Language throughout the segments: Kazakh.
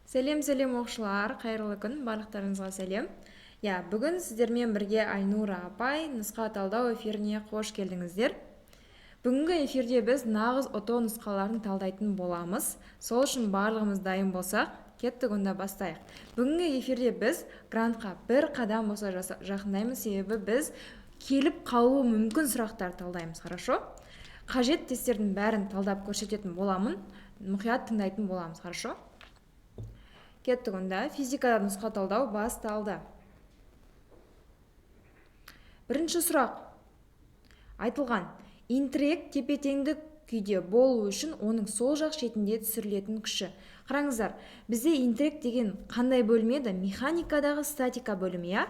Сәлем, сәлем, оқушылар, қайырлы күн, барлықтарыңызға сәлем. Иә, бүгін сіздермен бірге Айнура апай. Нұсқа талдау эфиріне қош келдіңіздер. Бүгінгі эфирде біз нағыз ҰТО нұсқаларын талдайтын боламыз. Сол үшін барлығымыз дайын болсақ, кеттік онда, бастайық. Бүгінгі эфирде біз грантқа бір қадам болса жақындаймыз, себебі біз келіп қалуы мүмкін сұрақтарды талдаймыз. Хорошо? Қажет тесттердің бәрін талдап көрсететін боламын, мұқият тыңдайтын боламыз. Хорошо? Кеттік онда. Физикада нұсқа талдау басталды. Бірінші сұрақ айтылған: интірек тепе-теңдік күйде болу үшін оның сол жақ шетінде түсірілетін күші. Қараңыздар, бізде интірек деген қандай бөлім еді? Механикадағы статика бөлімі, иә.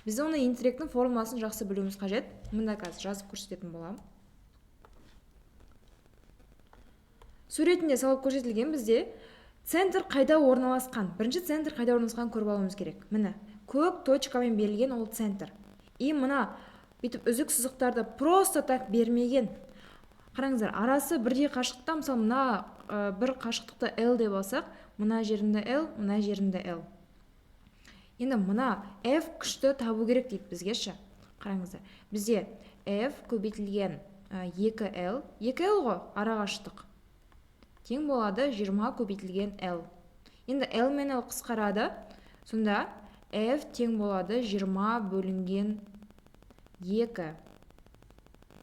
Біз оны, интіректің формуласын жақсы білуіміз қажет. Мында қазір жазып көрсететін боламын. Суретінде салып көрсетілген. Бізде центр қайда орналасқан? Бірінші центр қайда орналасқанын көріп алуымыз керек. Міне, көк точкамен берілген, ол центр. И мына бүйтіп үзік сызықтарды просто так бермеген. Қараңыздар, арасы бірдей қашықтықта. Мысалы, мына бір қашықтықты L деп алсақ, мына жерінде L, мына жерінде L. Енді мына F күшті табу керек дейді бізге ше. Қараңыздар, бізде F көбейтілген 2L, 2L ғой арақашықтық, тең болады 20 көбейтілген L. Енді L мен L қысқарады, сонда F тең болады 20 бөлінген 2.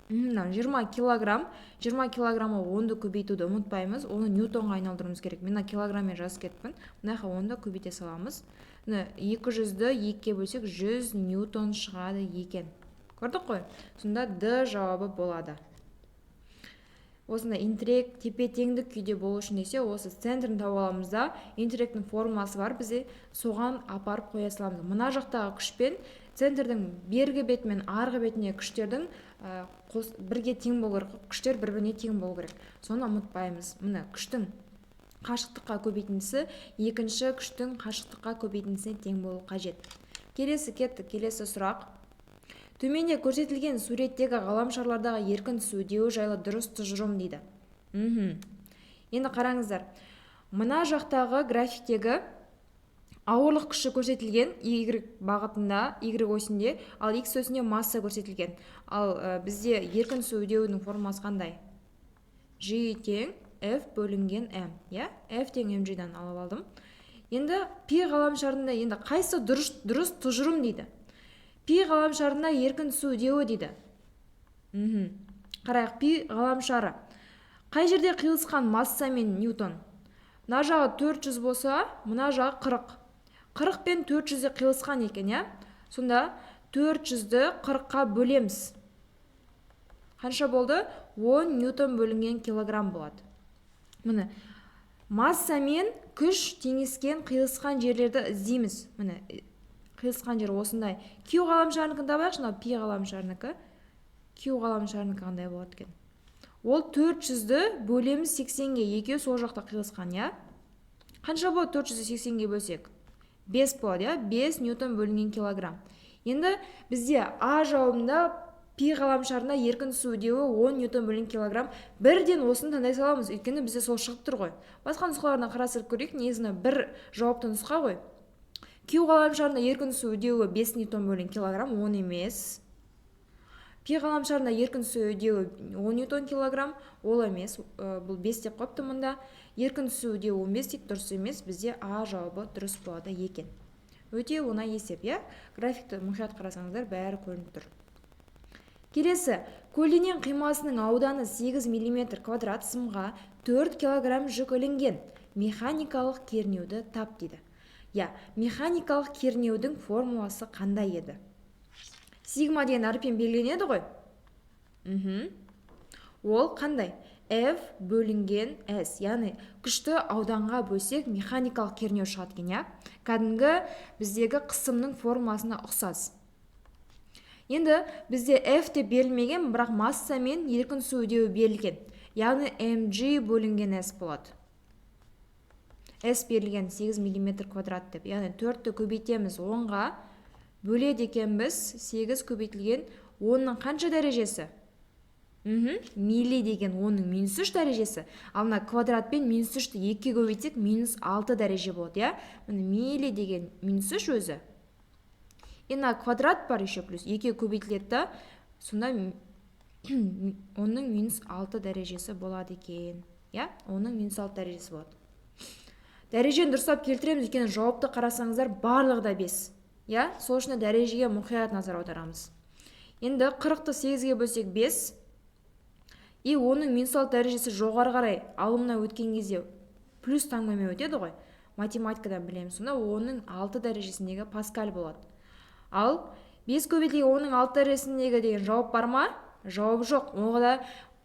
Мына 20 килограмм, 20 килограммға 10-ды көбейтуді ұмытпаймыз, оны ньютонға айналдыруымыз керек. Мен мына килограмммен жазып кетіппін, мына жаққа 10-ды көбейте саламыз. Мына 200-ді 2-ге бөлсек, 100 ньютон шығады екен. Көрдік қой? Сонда Д жауабы болады. Осындай интірек тепе-теңдік күйде болу үшін десе, осы центрін тауып аламыз да, интіректің формуласы бар бізде, соған апарып қоя саламыз. Мына жақтағы күшпен центрдің бергі беті мен арғы бетіне күштердің қос, бірге тең болу керек. Күштер бір біріне тең болу керек, соны ұмытпаймыз. Міне, күштің қашықтыққа көбейтіндісі екінші күштің қашықтыққа көбейтіндісіне тең болу қажет. Келесі, кеттік, келесі сұрақ. Төменде көрсетілген суреттегі ғаламшарлардағы еркін түсу үдеуі жайлы дұрыс тұжырым дейді. Енді қараңыздар, мына жақтағы графиктегі ауырлық күші көрсетілген y бағытында, y осінде, ал x осінде масса көрсетілген. Ал бізде еркін түсу үдеуінің формуласы қандай? G тең F бөлінген m, иә. F тең mg-дан алып алдым. Енді P ғаламшарында, енді қайсы дұрыс тұжырым дейді. Пи ғаламшарында еркін түсу үдеуі дейді. Қарайық, Пи ғаламшары қай жерде қиылысқан масса мен ньютон? Мына жағы 400 болса, мына жағы 40. 40 пен 400-де қиылысқан екен, иә. Сонда 400-ді 40-қа бөлеміз. Қанша болды? 10 ньютон бөлінген килограмм болады. Міне, масса мен күш теңескен, қиылысқан жерлерді іздейміз. Міне, қиылысқан жер осындай. Q ғаламшарыныкін табайықшы. Мынау Пи ғаламшарынікі. Q ғаламшарынікі қандай болады екен? Ол 400-ді бөлеміз 80-ге, екеуі сол жақта қиылысқан, иә. Қанша болады 400-ді 80-ге бөлсек? 5 болады, иә, 5 ньютон бөлінген килограмм. Енді бізде А жауабында Пи ғаламшарында еркін түсу үдеуі 10 ньютон бөлінген килограмм. Бірден осыны таңдай саламыз, өйткені бізде сол шығып тұр ғой. Басқа нұсқалардан қарастырып көрейік. Негізі бір жауапты нұсқа ғой. Q ғаламшарында еркін түсу үдеуі 5 ньютон бөлінген килограмм, 10 емес. Пи ғаламшарында еркін түсу үдеуі 10 ньютон килограмм, ол емес, бұл 5 деп қойыпты мұнда. Еркін түсу үдеуі 15 дейді, дұрыс емес. Бізде А жауабы дұрыс болады екен. Өте оңай есеп, иә. Графикті мұқият қарасаңыздар, бәрі көрініп тұр. Келесі: көлденең қимасының ауданы 8 мм квадрат сымға 4 килограмм жүк ілінген, механикалық кернеуді тап дейді. Иә, механикалық кернеудің формуласы қандай еді? Сигма деген әріппен белгіленеді ғой. Ол қандай? F бөлінген S, яғни күшті ауданға бөлсек, механикалық кернеу шығады екен, иә. Кәдімгі біздегі қысымның формуласына ұқсас. Енді бізде F деп берілмеген, бірақ масса мен еркін түсу үдеуі берілген, яғни mg бөлінген S болады. S берілген 8 мм квадрат деп, яғни 4-ті көбейтеміз 10-ға, бөледі екенбіз 8 көбейтілген 10-ның қанша дәрежесі? Милли деген 10-ның минус 3 дәрежесі, ал мына квадратпен минус 3-ті 2-ге көбейтсек, минус 6 дәреже болады, иә. Міне, милли деген минус 3 өзі, и мына квадрат бар, еще плюс 2-ге көбейтіледі да, сонда 10-ның минус 6 дәрежесі болады екен, иә. 10-ның минус 6 дәрежесі болады. Дәрежені дұрыстап келтіреміз, өйткені жауапты қарасаңыздар, барлығы да 5, иә. Сол үшін дәрежеге мұқият назар аударамыз. Енді 40-ты 8-ге бөлсек, 5, и 10-ның минус 6 дәрежесі жоғары қарай алымына өткен кезде плюс таңбамен өтеді ғой, математикадан білеміз. Сонда 10-ның 6 дәрежесіндегі паскаль болады. Ал 5 көбейтілген 10-ның 6 дәрежесіндегі деген жауап бар ма? Жауап жоқ. Оға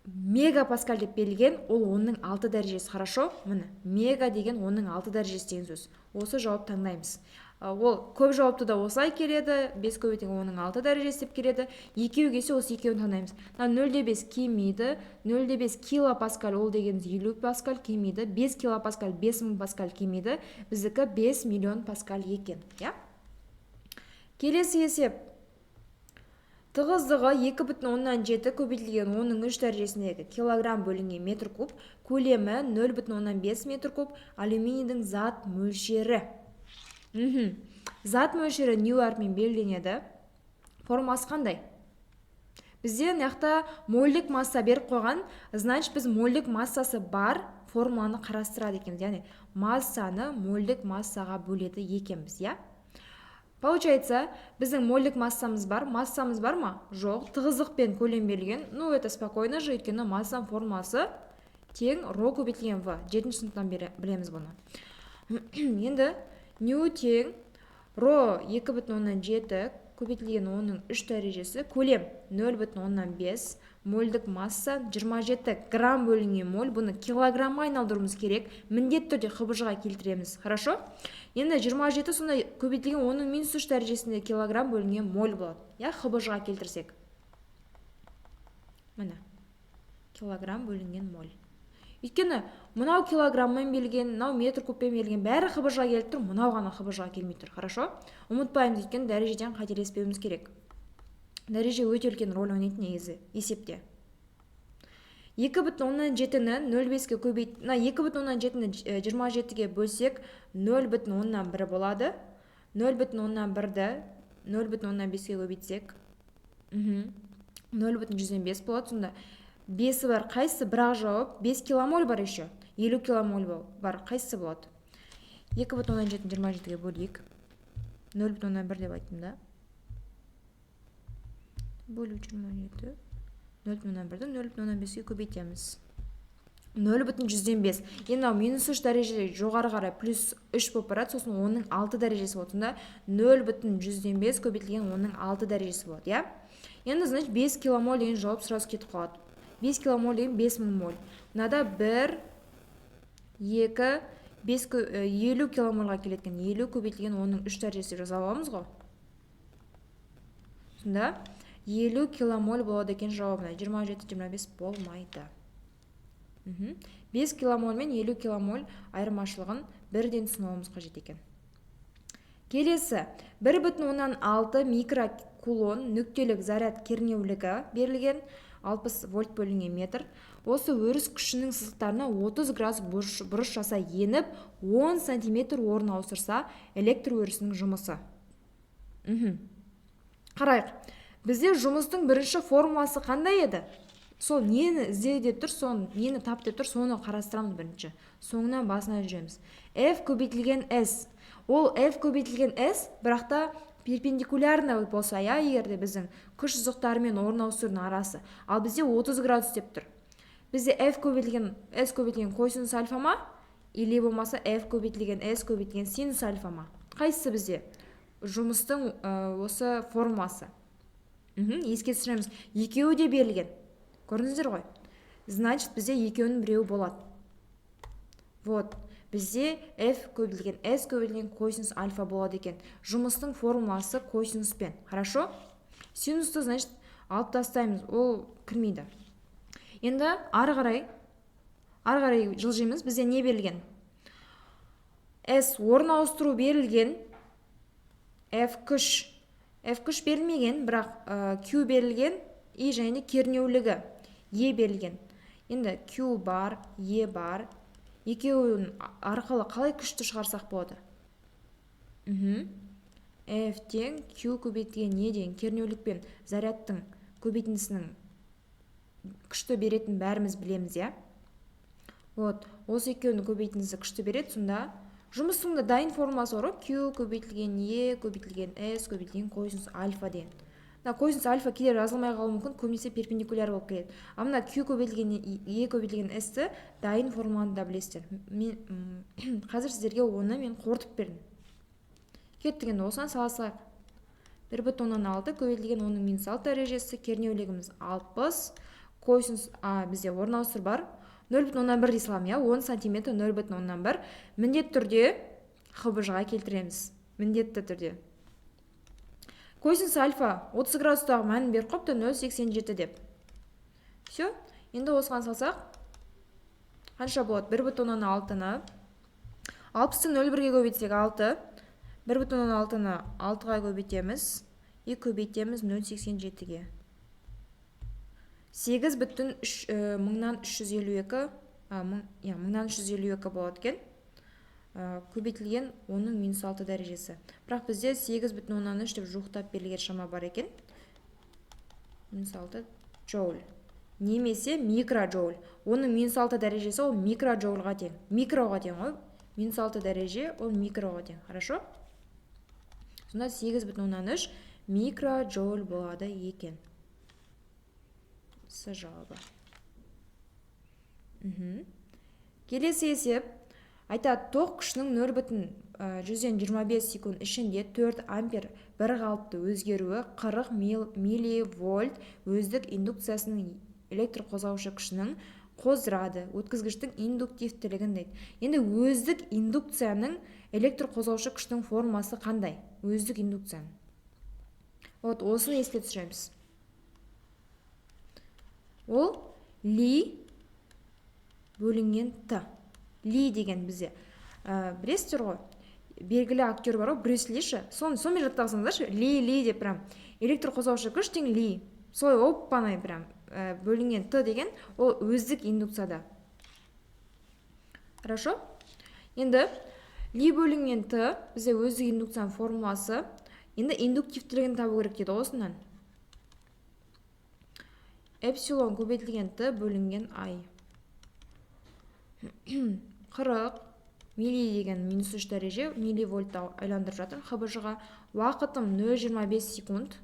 мегапаскаль деп берілген, ол 10-ның 6 дәрежесі. Хорошо, міне, мега деген 10-ның 6 дәрежесі деген сөз. Осы жауап таңдаймыз. Ол көп жауапты да осылай келеді, 5 көбейтілген 10-ның 6 дәрежесі деп келеді. Екеуі келсе, осы екеуін таңдаймыз. Мына 0,5 келмейді, 0,5 килопаскаль, ол дегеніміз 50 паскаль, келмейді. 5 килопаскаль, 5000 паскаль, келмейді. Біздікі 5 миллион паскаль екен, иә. Келесі есеп: тығыздығы 2,7 көбейтілген 10-ның 3 дәрежесіндегі килограмм бөлінген метр куб, көлемі 0,5 метр куб алюминийдің зат мөлшері. Зат мөлшері ню әрпімен белгіленеді. Формасы қандай? Бізде мына жақта мольдік масса беріп қойған, значит, біз мольдік массасы бар формуланы қарастырады екенбіз, яғни массаны мольдік массаға бөледі екенбіз, иә. Получается, біздің мольдік массамыз бар. Массамыз бар ма? Жоқ. Тығыздық пен көлем берілген. Ну, это спокойно же, өйткені массаның формуласы тең ро көбейтілген в, жетінші сыныптан бері білеміз бұны. Енді ню тең ро 2,7 көбейтілген 10-ның 3 дәрежесі, көлем 0,5, мольдік масса 27 грамм бөлінген моль. Бұны килограммға айналдыруымыз керек, міндетті түрде ХБЖ-ға келтіреміз. Хорошо, енді 27 сонда көбейтілген 10-ның минус 3 дәрежесінде килограмм бөлінген моль болады, иә. ХБЖ-ға келтірсек, міне, килограмм бөлінген моль. Өйткені мынау килограмммен берілген, мынау метр кубпен берілген, бәрі ХБЖ-ға келіп тұр, мынау ғана ХБЖ-ға келмей тұр. Хорошо, ұмытпаймыз, өйткені дәрежеден қателеспеуіміз керек. Дәреже өте үлкен роль ойнайды негізі есепте. 2,7-ні 0,5-ке көбейт, мына 2,7-ні 27-ге бөлсек, 0,1 болады. 0,1-ді 0,5-ке көбейтсек, 0,105 болады. Сонда бесі бар қайсысы? Бір-ақ жауап. 5 киломоль бар, еще 50 киломоль бар. Қайсысы болады? 2,7-ні 27-ге бөлейік. 0,1 деп айттым да, бөлу 27. 0,1-ді 0,5-ке көбейтеміз, 0,105. Енді мынау минус 3 дәреже жоғары қарай плюс 3 болып барады, сосын 10-ның 6 дәрежесі болады. Сонда 0,105 көбейтілген 10-ның 6 дәрежесі болады, иә. Енді, значит, 5 киломоль деген жауап сразу кетіп қалады. 5 киломоль деген 5000 моль. Мынада 1, 2, 5, 50 киломольға келеді екен. 50 көбейтілген 10-ның 3 дәрежесі деп жаза аламыз ғой. Сонда 50 киломоль болады екен жауабына. 27, 25 болмайды. 5 киломоль мен 50 киломоль айырмашылығын бірден түсініп алуымыз қажет екен. Келесі: 1,6 микрокулон нүктелік заряд кернеулігі берілген, 60 вольт бөлінген метр. Осы өріс күшінің сызықтарына 30 градус бұрыш жасай еніп, 10 сантиметр орын ауыстырса, электр өрісінің жұмысы. Қарайық, бізде жұмыстың бірінші формуласы қандай еді? Сол нені ізде деп тұр, соны, нені тап деп тұр, соны қарастырамыз бірінші, соңынан басына жүреміз. F көбейтілген S, ол F көбейтілген S, бірақ та перпендикулярно болса, иә, егер де біздің күш сызықтары мен орын ауыстырудың арасы. Ал бізде 30 градус деп тұр. Бізде F көбейтілген S көбейтілген косинус альфа ма, или болмаса F көбейтілген S көбейтілген синус альфа ма? Қайсысы бізде жұмыстың осы формуласы? Еске түсіреміз: екеуі де берілген, көрдіңіздер ғой. Значит, бізде екеуінің біреуі болады. Вот бізде F көбейтілген S көбейтілген косинус альфа болады екен жұмыстың формуласы косинуспен. Хорошо, синусты, значит, алып тастаймыз, ол кірмейді. Енді ары қарай жылжимыз. Бізде не берілген? S орын ауыстыру берілген, F күш, F күш берілмеген, бірақ Q берілген и және де кернеулігі. Е берілген. Енді Q бар, Е бар. Екеуін арқылы қалай күшті шығарсақ болады? F тең Q көбейтілген Е деген кернеулік пен зарядтың көбейтіндісінің күшті беретін бәріміз білеміз, иә? Вот, осы екеуінің көбейтіндісі күшті береді. Сонда жұмыстың да дайын формуласы бар ғой: Q көбейтілген Е көбейтілген S көбейтілген косинус альфа деген. Мына косинус альфа кейде жазылмай қалуы мүмкін, көбінесе перпендикуляр болып келеді. Ал мына Q көбейтілген Е көбейтілген S-ті дайын формуланы да білесіздер. Мен қазір сіздерге оны мен қорытып бердім. Кеттік, енді осыны сала салайық. 1,6 көбейтілген 10-ның минус 6 дәрежесі, кернеулігіміз 60, косинус а, бізде орын ауыстыру бар, 0,1 дей саламын, иә, 10 сантиметр 0,1. Міндетті түрде ХБЖ-ға келтіреміз, міндетті түрде. Косинус альфа 30 градустағы мәнін беріп қойыпты, 0,87 деп. Все, енді осыған салсақ қанша болады? 1,6-ны, 60-ты 0,1-ге көбейтсек, 6. 1,6-ны 6-ға көбейтеміз и көбейтеміз 0,87-ге. Сегіз бүтін үш мыңнан үш жүз елу екі, мың, иә, мыңнан үш жүз елу екі болады екен, көбейтілген 10-ның минус 6 дәрежесі. Бірақ бізде 8,3 деп жуықтап берілген шама бар екен. Минус 6 джоуль немесе микроджоуль. 10-ның минус 6 дәрежесі ол микроджоульға тең, микроға тең ғой. Минус 6 дәреже ол микроға тең. Хорошо, сонда 8,3 микроджоуль болады екен. С жауабы. Келесі есеп айтады: тоқ күшінің 0,25 секунд ішінде 4 ампер бір қалыпты өзгеруі 40 милливольт өздік индукциясының электр қозғаушы күшінің қоздырады, өткізгіштің индуктивтілігін дейді. Енді өздік индукцияның электр қозғаушы күштің формасы қандай? Өздік индукцияның, вот осыны еске түсіреміз. Ол Ли бөлінген Т. Ли деген бізде білесіздер ғой, белгілі актер бар ғой, Брюс Ли ше. Соны сонымен жаттап алсаңыздаршы, Ли, Ли деп прям. Электр қозғаушы күш тең Ли, солай оп-оңай прям. Бөлінген Т деген ол өздік индукцияда. Хорошо, енді Ли бөлінген Т бізде өздік индукцияның формуласы. Енді индуктивтілігін табу керек дейді. Осынан эпсилон көбейтілген Т бөлінген ай. 40 милли деген минус 3 дәреже, милливольтты айландырып жатырмын ХБЖ-ға. Уақытым 0,25 секунд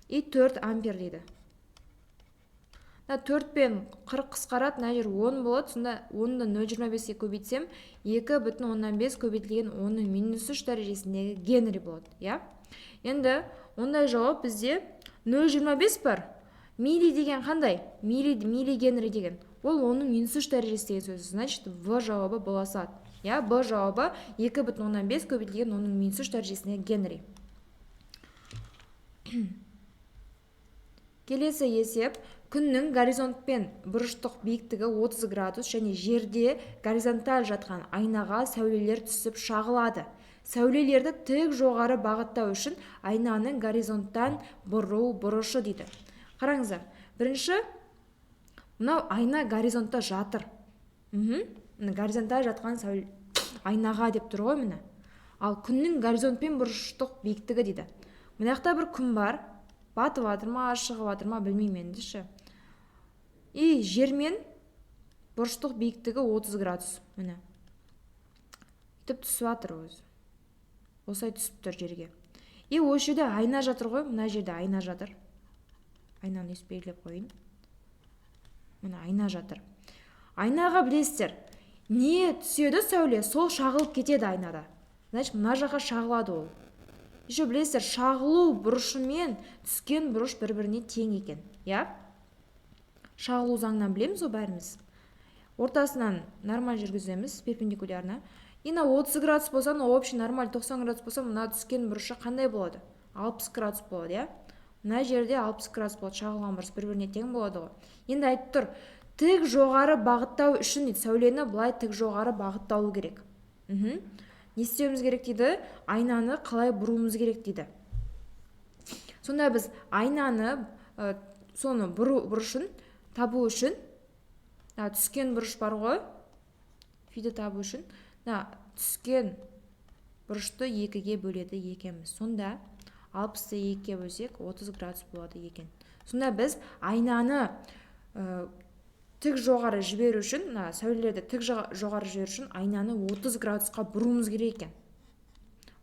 и 4 ампер дейді. Мына 4 пен 40 қысқарады, мына жер 10 болады. Сонда 10-ды 0,25-ке көбейтсем, 2,5 көбейтілген 10-ның минус 3 дәрежесіндегі генри болады, иә. Енді ондай жауап бізде 0,25 бар. Милли деген қандай? Милли, милли генри деген ол 10-ның минус 3 дәрежесі деген сөз. Значит, В жауабы бола салады, иә. Б жауабы 2,5 көбейтілген 10-ның минус 3 дәрежесіне генри. Келесі есеп: күннің горизонтпен бұрыштық биіктігі 30 градус және жерде горизонталь жатқан айнаға сәулелер түсіп шағылады. Сәулелерді тік жоғары бағыттау үшін айнаның горизонттан бұру бұрышы дейді. Қараңыздар, бірінші мынау айна горизонтта жатыр. Міне, горизонталь жатқан сәуле айнаға деп тұр ғой, міне. Ал күннің горизонтпен бұрыштық биіктігі дейді. Мына жақта бір күн бар, батып жатыр ма, шығып жатыр ма, білмеймін енді ше. И жермен бұрыштық биіктігі 30 градус. Міне, бүйтіп түсіп жатыр өзі, осылай түсіп тұр жерге. И осы жерде айна жатыр ғой, мына жерде айна жатыр. Айнаны өйстіп белгілеп қояйын. Міне, айна жатыр. Айнаға, білесіздер, не түседі сәуле, сол шағылып кетеді айнада. Значит, мына жаққа шағылады ол. Еще білесіздер, шағылу бұрышымен түскен бұрыш бір біріне тең екен, иә. Шағылу заңынан білеміз ғой бәріміз. Ортасынан нормаль жүргіземіз, перпендикулярно. И мына 30 градус болса, мына общий нормаль 90 градус болса, мына түскен бұрышы қандай болады? 60 градус болады, иә. Мына жерде 60 градус болады. Шағылған бұрыш бір біріне тең болады ғой. Енді айтып тұр: тік жоғары бағыттау үшін дейді, сәулені былай тік жоғары бағытталу керек. Не істеуіміз керек дейді? Айнаны қалай бұруымыз керек дейді. Сонда біз айнаны соны бұру бұрышын табу үшін, түскен бұрыш бар ғой, фиді табу үшін түскен бұрышты 2-ге бөледі екенбіз. Сонда 60-ты 2-ге бөлсек 30 градус болады екен. Сонда біз айнаны тік жоғары жіберу үшін, сәулелерді тік жоғары жіберу үшін айнаны 30 градусқа бұруымыз керек екен.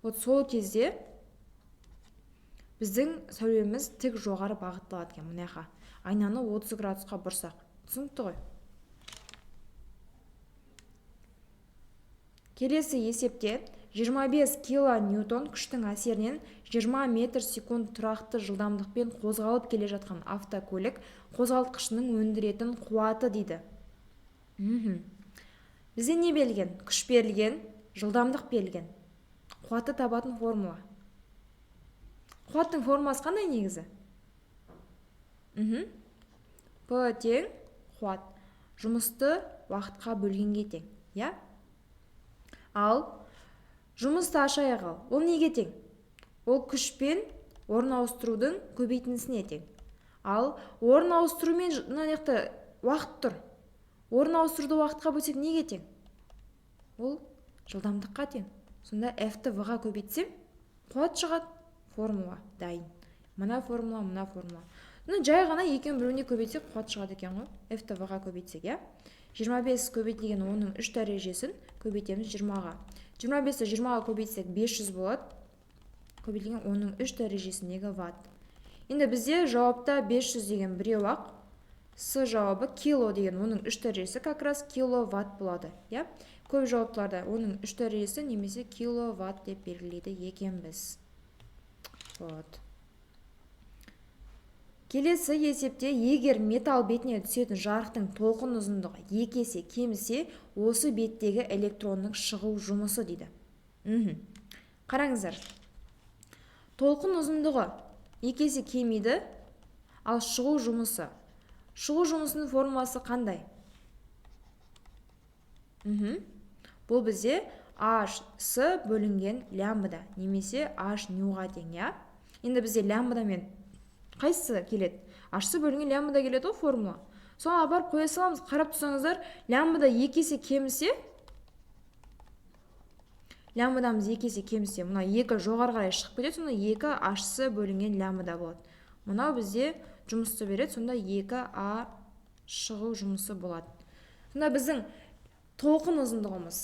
Вот сол кезде біздің сәулеміз тік жоғары бағытталады екен. Мына жаққа айнаны 30 градусқа бұрсақ. Түсінікті ғой? Келесі есепте 25 килоньютон күштің әсерінен 20 метр секунд тұрақты жылдамдықпен қозғалып келе жатқан автокөлік қозғалтқышының өндіретін қуаты дейді. Бізде не берілген? Күш берілген, жылдамдық берілген. Қуатты табатын формула. Қуаттың формуласы қандай негізі? П тең қуат. Жұмысты уақытқа бөлгенге тең, иә? Ал жұмысты ашайық ал. Ол неге тең? Ол күшпен орын ауыстырудың көбейтіндісіне тең. Ал орын ауыстырумен мына жақта уақыт тұр. Орын ауыстыруды уақытқа бөлсек неге тең? Ол жылдамдыққа тең. Сонда F-ті V-ға көбейтсем, қуат шығады. Формула дайын. Мына формула, мына формула. Мына жай ғана екеуін біреуіне көбейтсек қуат шығады екен ғой. F-ті V-ға көбейтсек, иә? 25 көбейтілген оның 3 дәрежесін көбейтеміз 20-ға. 25-ті 20-ға көбейтсек 500 болады. Көбейтілген оның 3 дәрежесіндегі ватт. Енді бізде жауапта 500 деген біреу ақ. С жауабы кило деген оның 3 дәрежесі как раз киловатт болады, иә? Көп жауаптыларда оның 3 дәрежесі немесе киловатт деп белгілейді екенбіз. Вот. Келесі есепте егер металл бетіне түсетін жарықтың толқын ұзындығы 2 есе кемісе, осы беттегі электронның шығу жұмысы дейді. Қараңыздар. Толқын ұзындығы 2 есе кемиді, ал шығу жұмысы. Шығу жұмысының формуласы қандай? Бұл бізде H-с бөлінген лямбда немесе H нюға тең, иә? Енді бізде лямбдамен қайсысы келеді? H-сы бөлінген лямбда келеді ғой формула. Соны апарып қоя саламыз. Қарап тұрсаңыздар, лямбда 2 есе кемісе, лямбдамыз 2 есе кемісе, мына 2 жоғары қарай шығып кетеді, сонда 2 H-сы бөлінген лямбда болады. Мынау бізде жұмысты береді, сонда 2А шығу жұмысы болады. Сонда біздің толқын ұзындығымыз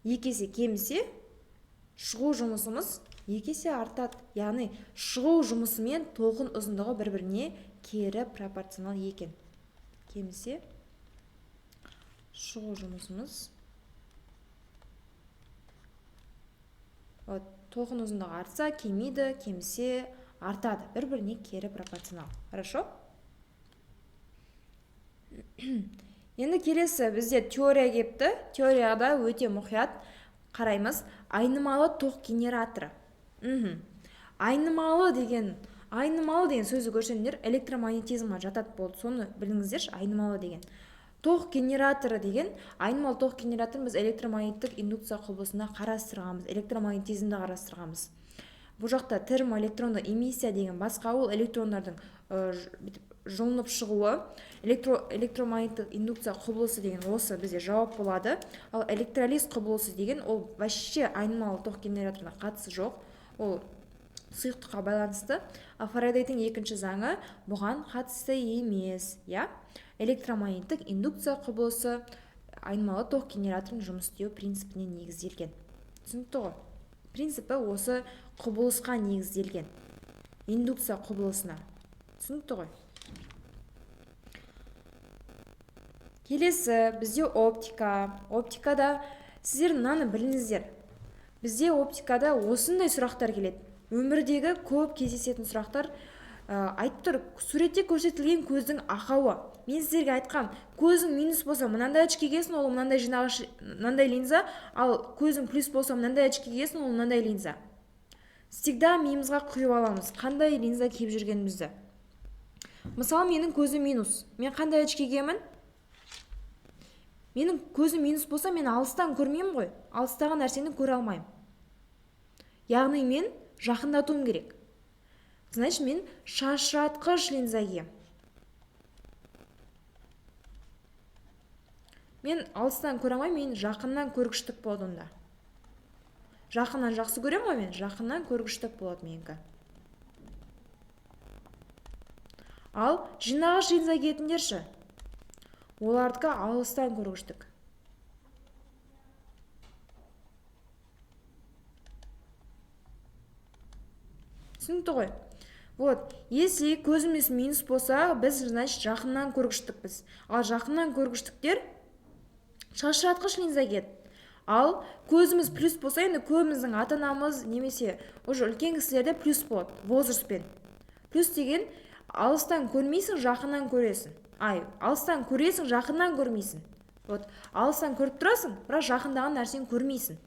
2 есе кемісе, шығу жұмысымыз 2 есе артады. Яғни шығу жұмысы мен толқын ұзындығы бір-біріне кері пропорционал екен. Кемісе шығу жұмысымыз, вот, толқын ұзындығы артса, кемиді, кемісе артады. Бір-біріне кері пропорционал. Хорошо? Енді келесі бізде теория кепті. Теорияда өте мұқият қараймыз. Айнымалы тоқ генераторы. Айнымалы деген сөзді көрсеңдер, электромагнетизмға жатады болды. Соны біліңіздерші, айнымалы деген. Тоқ генераторы деген, айнымалы тоқ генераторын біз электромагниттік индукция құбылысында қарастырғанбыз, электромагнетизмді қарастырғанбыз. Бұл жақта термоэлектронды эмиссия деген басқа, ол электрондардың жұлынып шығуы. Электромагниттік индукция құбылысы деген осы бізде жауап болады. Ал электролиз құбылысы деген ол вообще айнымалы тоқ генераторына қатысы жоқ, ол сұйықтыққа байланысты. Ал Фарадейдің екінші заңы бұған қатысты емес, иә? Электромагниттік индукция құбылысы айнымалы тоқ генераторының жұмыс істеу принципіне негізделген. Түсінікті ғой? Принципі осы құбылысқа негізделген, индукция құбылысына. Түсінікті ғой? Келесі бізде оптика. Оптикада сіздер мынаны біліңіздер. Бізде оптикада осындай сұрақтар келеді. Өмірдегі көп кездесетін сұрақтар. Айтып тұр, суретте көрсетілген көздің ақауы. Мен сіздерге айтқам, көзің минус болса мынандай очки киесің, ол мынандай жинағыш, мынандай линза, ал көзің плюс болса мынандай очки киесің, ол мынандай линза. Всегда миымызға құйып аламыз қандай линза киіп жүргенімізді. Мысалы, менің көзім минус. Мен қандай очки киемін? Менің көзім минус болса, мен алыстан көрмеймін ғой. Алыстағы нәрсені көре алмаймын. Яғни мен жақындатуым керек. Значит, мен шашыратқыш линза киемін. Мен алыстан көре алмаймын, мен жақыннан көргіштік болады онда. Жақыннан жақсы көремін ғой мен, жақыннан көргіштік болады менікі. Ал жинағыш линза киетіндерші? Олардікі алыстан көргіштік. Түсінікті ғой? Вот, если көзіміз минус болса, біз, значит, жақыннан көргіштікпіз. Ал жақыннан көргіштіктер шашыратқыш линза киеді. Ал көзіміз плюс болса, енді көбіміздің ата-анамыз немесе уже үлкен кісілерде плюс болады возрастпен. Плюс деген алыстан көрмейсің, жақыннан көресің. Ай, алыстан көресің, жақыннан көрмейсің. Вот, алыстан көріп тұрасың, бірақ жақындаған нәрсені көрмейсің.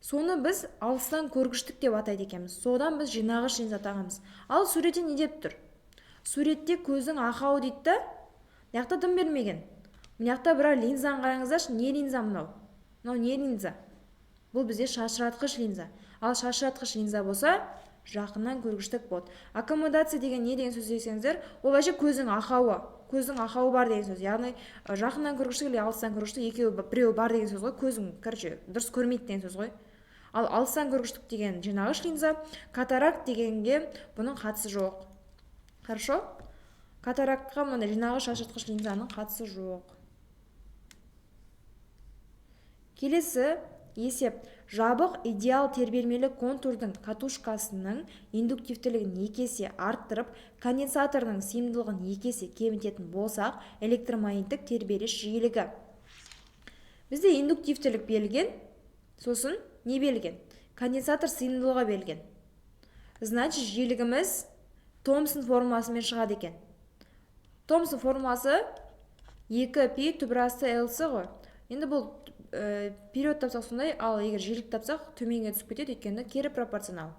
Соны біз алыстан көргіштік деп атайды екенбіз. Содан біз жинағыш линза тағамыз. Ал суретте не деп тұр? Суретте көздің ақауы дейді да, мына жақта дым бермеген. Мына жақта бірақ линзаны қараңыздаршы, не линза мынау? Мынау не линза? Бұл бізде шашыратқыш линза. Ал шашыратқыш линза болса, жақыннан көргіштік болады. Аккомодация деген не деген сөз десеңіздер, ол вообще көздің ақауы. Көздің ақауы бар деген сөз. Яғни жақыннан көргіштік или алыстан көргіштік екеуі біреуі бар деген сөз ғой. Көзің, короче, дұрыс көрмейді деген сөз ғой. Ал алыстан көргіштік деген жинағыш линза, катаракт дегенге бұның қатысы жоқ. Хорошо? Катарактқа мынандай жинағыш шашыратқыш линзаның қатысы жоқ. Келесі есеп. Жабық идеал тербелмелі контурдың катушкасының индуктивтілігін 2 есе арттырып, конденсаторының сыйымдылығын 2 есе кемітетін болсақ, электромагниттік тербеліс жиілігі. Бізде индуктивтілік берілген, сосын не берілген? Конденсатор сыйымдылығы берілген. Значит, жиілігіміз Томсон формуласымен шығады екен. Томсон формуласы 2 пи түбір асты ЛС ғой. Енді бұл период тапсақ сондай, ал егер жиілік тапсақ төменге түсіп кетеді, өйткені кері пропорционал.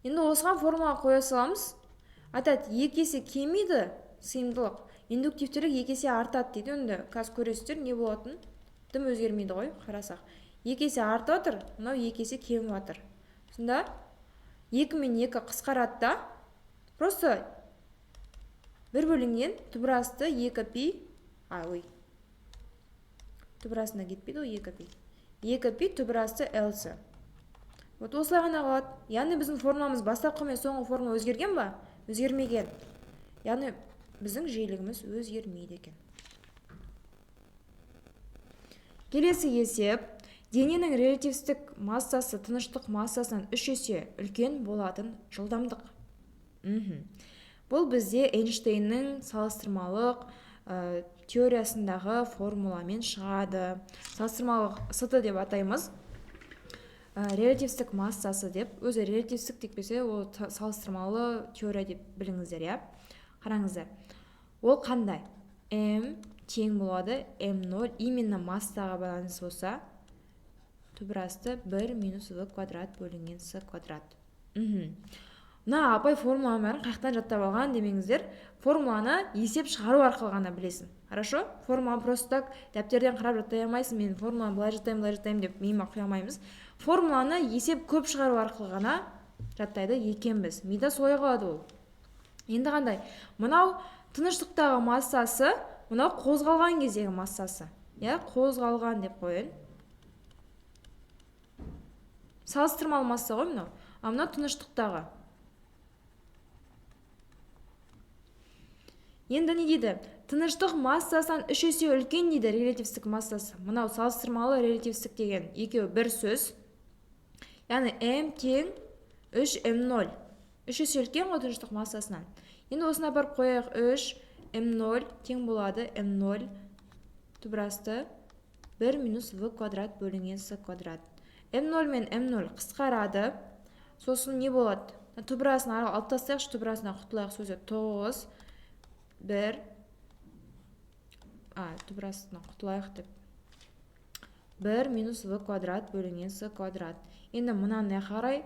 Енді осыған формула қоя саламыз. Айтады, 2 есе кемиді сыйымдылық, индуктивтілік 2 есе артады дейді. Енді қазір көресіздер не болатынын. Дым өзгермейді ғой, қарасақ. 2 есе артып жатыр, мынау 2 есе кеміп жатыр. Сонда 2 мен 2 қысқарады да, просто 1 бөлінген түбір асты 2 пи, ой, түбір астына кетпейді ғой 2 пи. 2 пи түбір асты ЛС. Вот осылай ғана қалады. Яғни біздің формуламыз бастапқы мен соңғы формула өзгерген ба? Өзгермеген. Яғни біздің жиілігіміз өзгермейді екен. Келесі есеп. Дененің релятивистік массасы тыныштық массасынан 3 есе үлкен болатын жылдамдық. Бұл бізде Эйнштейннің салыстырмалық теориясындағы формуламен шығады. Салыстырмалық СТ деп атаймыз. Релятивистік массасы деп, өзі релятивистік деп берсе, ол салыстырмалы теория деп біліңіздер, иә? Қараңыздар. Ол қандай? М тең болады М0 именно массаға байланысты болса, түбір асты 1 минус в квадрат бөлінген с квадрат. Мына апай формуланың бәрін қаяқтан жаттап алған демеңіздер, формуланы есеп шығару арқылы ғана білесің. Хорошо? Формуланы просто так дәптерден қарап жаттай алмайсың. Мен формуланы былай жаттаймын, былай жаттаймын деп миыма құя алмаймыз. Формуланы есеп көп шығару арқылы ғана жаттайды екенбіз. Мида солай қалады ол. Енді қандай? Мынау тыныштықтағы массасы, мынау қозғалған кездегі массасы. Иә, қозғалған деп қояйын. Салыстырмалы масса ғой мынау. А мынау тыныштықтағы. Енді не дейді? Тыныштық массасынан 3 есе үлкен дейді релятивистік массасы. Мынау салыстырмалы релятивистік деген екеуі бір сөз. Яғни М тең 3 М0. 3 есе үлкен ғой тыныштық массасынан. Енді осыны апарып қояйық. 3 М0 тең болады М0 түбір асты 1 минус В квадрат бөлінген С квадрат. М0 мен М0 қысқарады. Сосын не болады? Түбір астын алып тастайықшы, түбір астынан құтылайық. Сөзі 9 1 түбір астынан құтылайық деп. 1 минус В квадрат бөлінген С квадрат. Енді мынаны қарай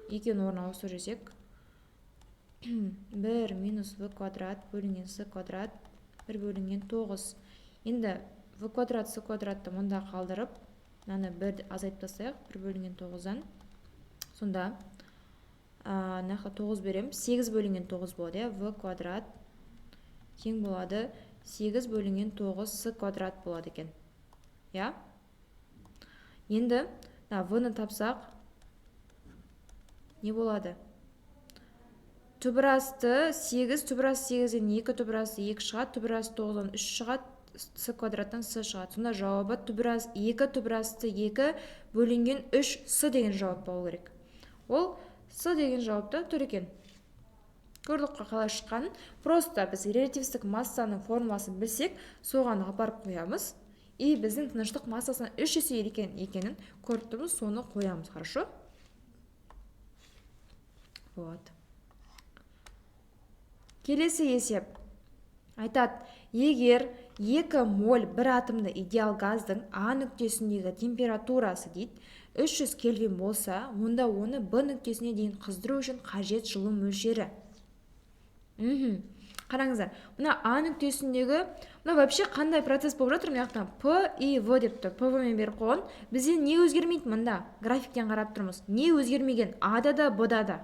екеуінің орнын ауыстырып жесек, 1 минус В квадрат бөлінген С квадрат 1 бөлінген 9. Енді В квадрат С квадратты мұнда қалдырып, мынаны 1 азайтып тастайық, 1 бөлінген 9-дан. Сонда мына жақта 9 беремін, 8 бөлінген 9 болады, иә, В квадрат тең болады 8 бөлінген 9 с квадрат болады екен. Иә? Енді В-ны тапсақ не болады? Түбір асты 8, түбір асты 8-ден 2 түбір асты 2 шығады, түбір асты 9-дан 3 шығады, с квадраттан с шығады. Сонда жауабы түбір асты 2 түбір асты 2 бөлінген 3 с деген жауап болу керек. Ол с деген жауапта тұр екен. Көрдік қой қалай шыққанын. Просто біз релятивистік массаның формуласын білсек, соған апарып қоямыз. И біздің тыныштық массасынан 3 есе екенін көріп тұрмыз, соны қоямыз, хорошо? Вот. Келесі есеп. Айтады, егер 2 моль бір атомды идеал газдың А нүктесіндегі температурасы дейді 300 кельвин болса, онда оны Б нүктесіне дейін қыздыру үшін қажет жылу мөлшері. Қараңыздар, мына А нүктесіндегі, мына вообще қандай процесс болып жатыр? Мына жақтан П и В деп тұр, ПВ мен беріп қойған. Бізде не өзгермейді мында? Графиктен қарап тұрмыз. Не өзгермеген? А-да да, Б-да да.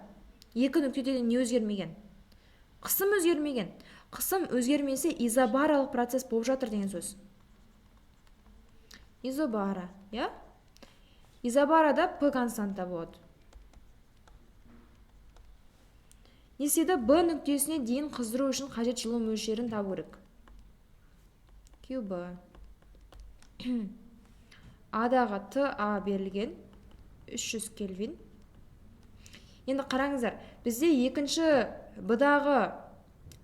Екі нүктеде де не өзгермеген? Қысым өзгермеген. Қысым өзгермесе, изобаралық процесс болып жатыр деген сөз. Изобара, иә? Изобарада П константа болады. Не істеді? Б нүктесіне дейін қыздыру үшін қажет жылу мөлшерін табу керек. QB. А-дағы ТА берілген 300 кельвин. Енді қараңыздар, бізде екінші Б-дағы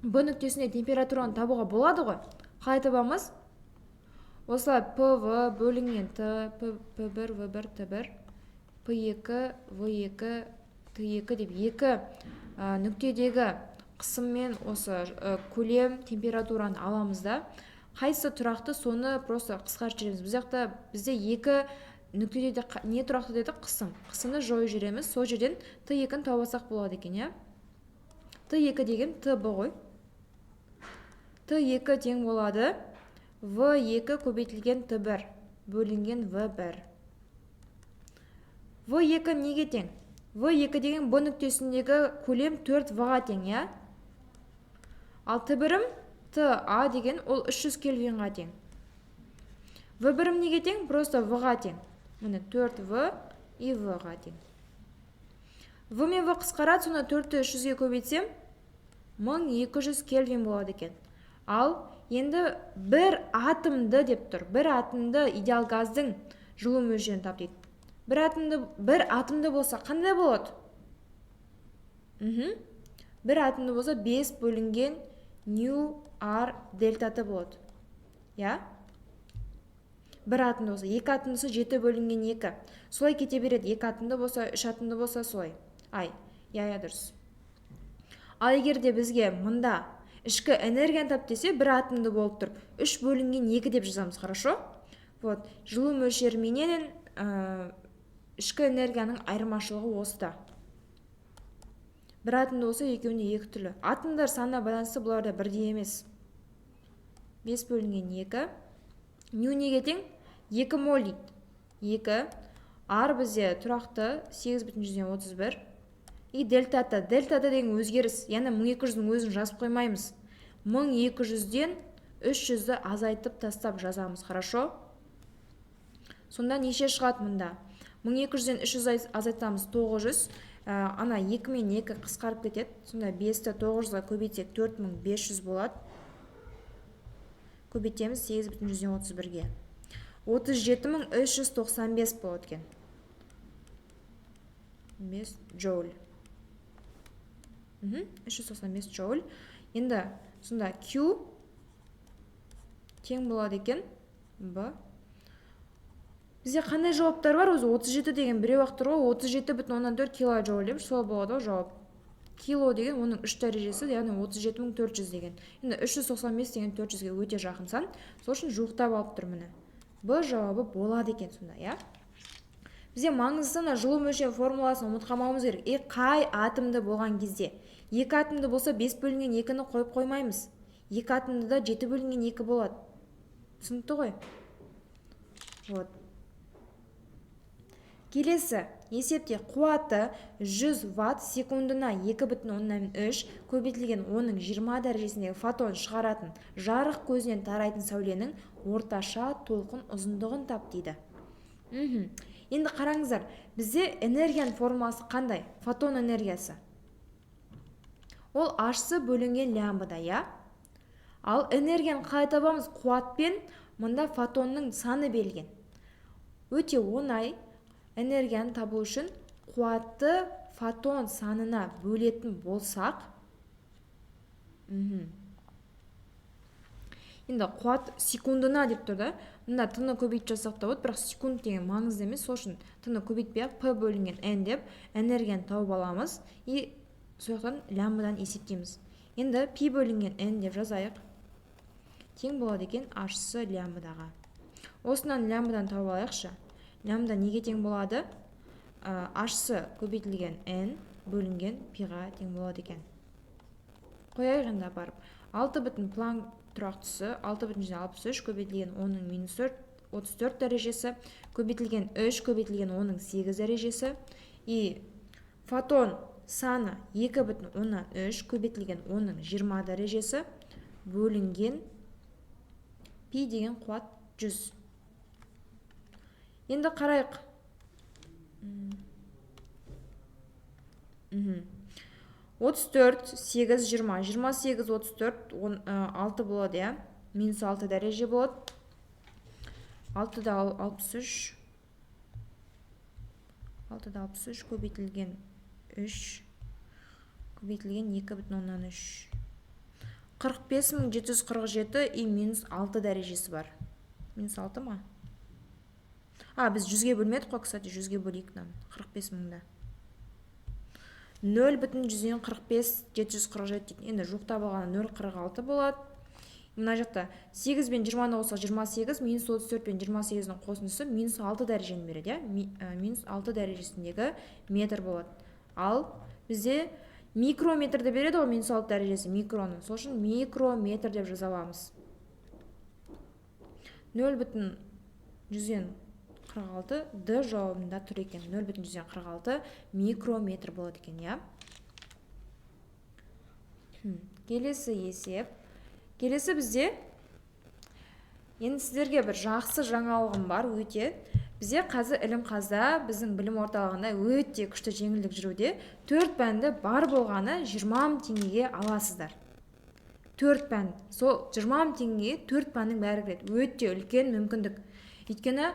Б нүктесіне температураны табуға болады ғой. Қалай табамыз? Осылай ПВ бөлінген Т, П1, В1, Т1, П2, В2, Т2 деп екі нүктедегі қысыммен осы көлем температураны аламыз да, қайсысы тұрақты, соны просто қысқартып жібереміз. Біз жақта бізде екі нүктеде де не тұрақты дедік? Қысым. Қысымды жойып жібереміз. Сол жерден Т2-ні тауып алсақ болады екен, иә? Т2 деген ТБ ғой. Т2 тең болады В2 көбейтілген Т1 бөлінген В1. В2 неге тең? В2 деген Б нүктесіндегі көлем 4 В-ға тең, иә? Ал Т1-ім ТА деген ол 300 кельвинға тең. В1-ім неге тең? Просто В-ға тең. Міне 4 В и В-ға тең. В мен В қысқарады, сонда 4-ті 300-ге көбейтсем 1200 кельвин болады екен. Ал енді бір атомды деп тұр. Бір атомды идеал газдың жылу мөлшерін тап дейді. Бір атомды болса қандай болады? Бір атомды болса 5 бөлінген ню r дельта т болады. Иә? Бір атомды болса, екі атомды болса 7 бөлінген 2. Солай кете береді. Екі атомды болса, үш атомды болса солай. Ай, иә, дұрыс. Ал егер де бізге мында ішкі энергияны тап десе, бір атомды болып тұр, 3 бөлінген 2 деп жазамыз, хорошо? Вот, жылу мөлшеріменен ішкі энергияның айырмашылығы осыда. Бір атомды болса, екеуінде екі түрлі. Атомдар санына байланысты бұлар да бірдей емес. 5 бөлінген 2. Ню неге тең? 2 моль дейді. 2. R бізде тұрақты 8,31. И дельта Т. Дельта Т деген өзгеріс. Яғни 1200-дің өзін жазып қоймаймыз. 1200-ден 300-ді азайтып тастап жазамыз, хорошо? Сонда неше шығады мұнда? 1200-ден 300 азайтамыз 900. Ана 2 мен 2 қысқарып кетеді. Сонда 5-ті 900-ға көбейтсек 4500 болады. Көбейтеміз 8,31-ге. 37395 болады екен. 5 джоуль. 395 джоуль. Енді сонда Q тең болады екен Б. Бізде қандай жауаптар бар өзі? 37 деген біреу ақ тұр ғой, 37,4 килоджоуль деп сол болады ғой жауап. Кило деген оның 3 дәрежесі, яғни 37400 деген. Енді 395 деген 400-ге өте жақын сан. Сол үшін жуықтап алып тұр міне. Б жауабы болады екен сонда, иә? Бізде маңыздысы мына жылу мөлшері формуласын ұмытып қалмауымыз керек. И қай атомды болған кезде? Екі атомды болса 5 бөлінген 2-ні қойып қоймаймыз. Екі атомды да 7 бөлінген 2 болады. Түсінікті ғой? Вот. Келесі есепте қуаты 100 ватт секундына 2,3 көбейтілген 10-ның 20 дәрежесіндегі фотон шығаратын жарық көзінен тарайтын сәуленің орташа толқын ұзындығын тап дейді. Енді қараңыздар, бізде энергияның формуласы қандай? Фотон энергиясы. Ол H бөлінген лямбда, иә? Ал энергияны қалай табамыз? Қуатпен мында фотонның саны берілген. Өте оңай. Энергияны табу үшін қуатты фотон санына бөлетін болсақ, енді қуат секундына деп тұр да, мында т-ны көбейтіп жазсақ та болады, бірақ секунд деген маңызды емес, сол үшін т-ны көбейтпей ақ п бөлінген n деп энергияны тауып аламыз и сол жақтан лямбдадан есептейміз. Енді пи бөлінген n деп жазайық, тең болады екен h лямбдаға. Осынан лямбдадан тауып алайықшы. Лямбда неге тең болады? H көбейтілген n бөлінген пиға тең болады екен. Қояйық енді апарып. 6 бүтін Планк тұрақтысы, 6,63 көбейтілген 10-ның минус 4, 34 дәрежесі, көбейтілген 3 көбейтілген 10-ның 8 дәрежесі. И фотон саны 2,3 көбейтілген 10-ның 20 дәрежесі бөлінген пи деген қуат 100. Енді қарайық. 34, 8, 20. 28, 34, 10, 6 болады, иә? Минус 6 дәреже болады. Алтыда алпыс үш. Алтыда алпыс үш көбейтілген 3 көбейтілген 2,3. 45747 и минус 6 дәрежесі бар. Минус 6 ма? А, біз 100-ге бөлмедік қой, кстати, 100-ге бөлейік мынаны. 45 мыңда. Нөл бүтін жүзден қырық бес жеті жүз қырық жеті дейді. Енді жуықтап алғанда нөл қырық алты болады. Мына жақта 8 бен 20-ны қоссақ 28, минус 34 пен 28-дің қосындысы минус 6 дәрежені береді, иә? Минус 6 дәрежесіндегі метр болады. Ал бізде микрометрді береді ғой, минус 6 дәрежесі микроны. Сол үшін микрометр деп жаза аламыз. Нөл бүтін жүзден қырық алты Д жауабында тұр екен. Нөл бүтін жүзден қырық алты микрометр болады екен, иә? Келесі есеп. Келесі бізде енді сіздерге бір жақсы жаңалығым бар өте. Бізде қазір Ілімқазда, біздің білім орталығында өте күшті жеңілдік жүруде. 4 пәнді бар болғаны жиырма мың теңгеге аласыздар. 4 пән. Сол жиырма мың теңгеге 4 пәннің бәрі кіреді. Өте үлкен мүмкіндік. Өйткені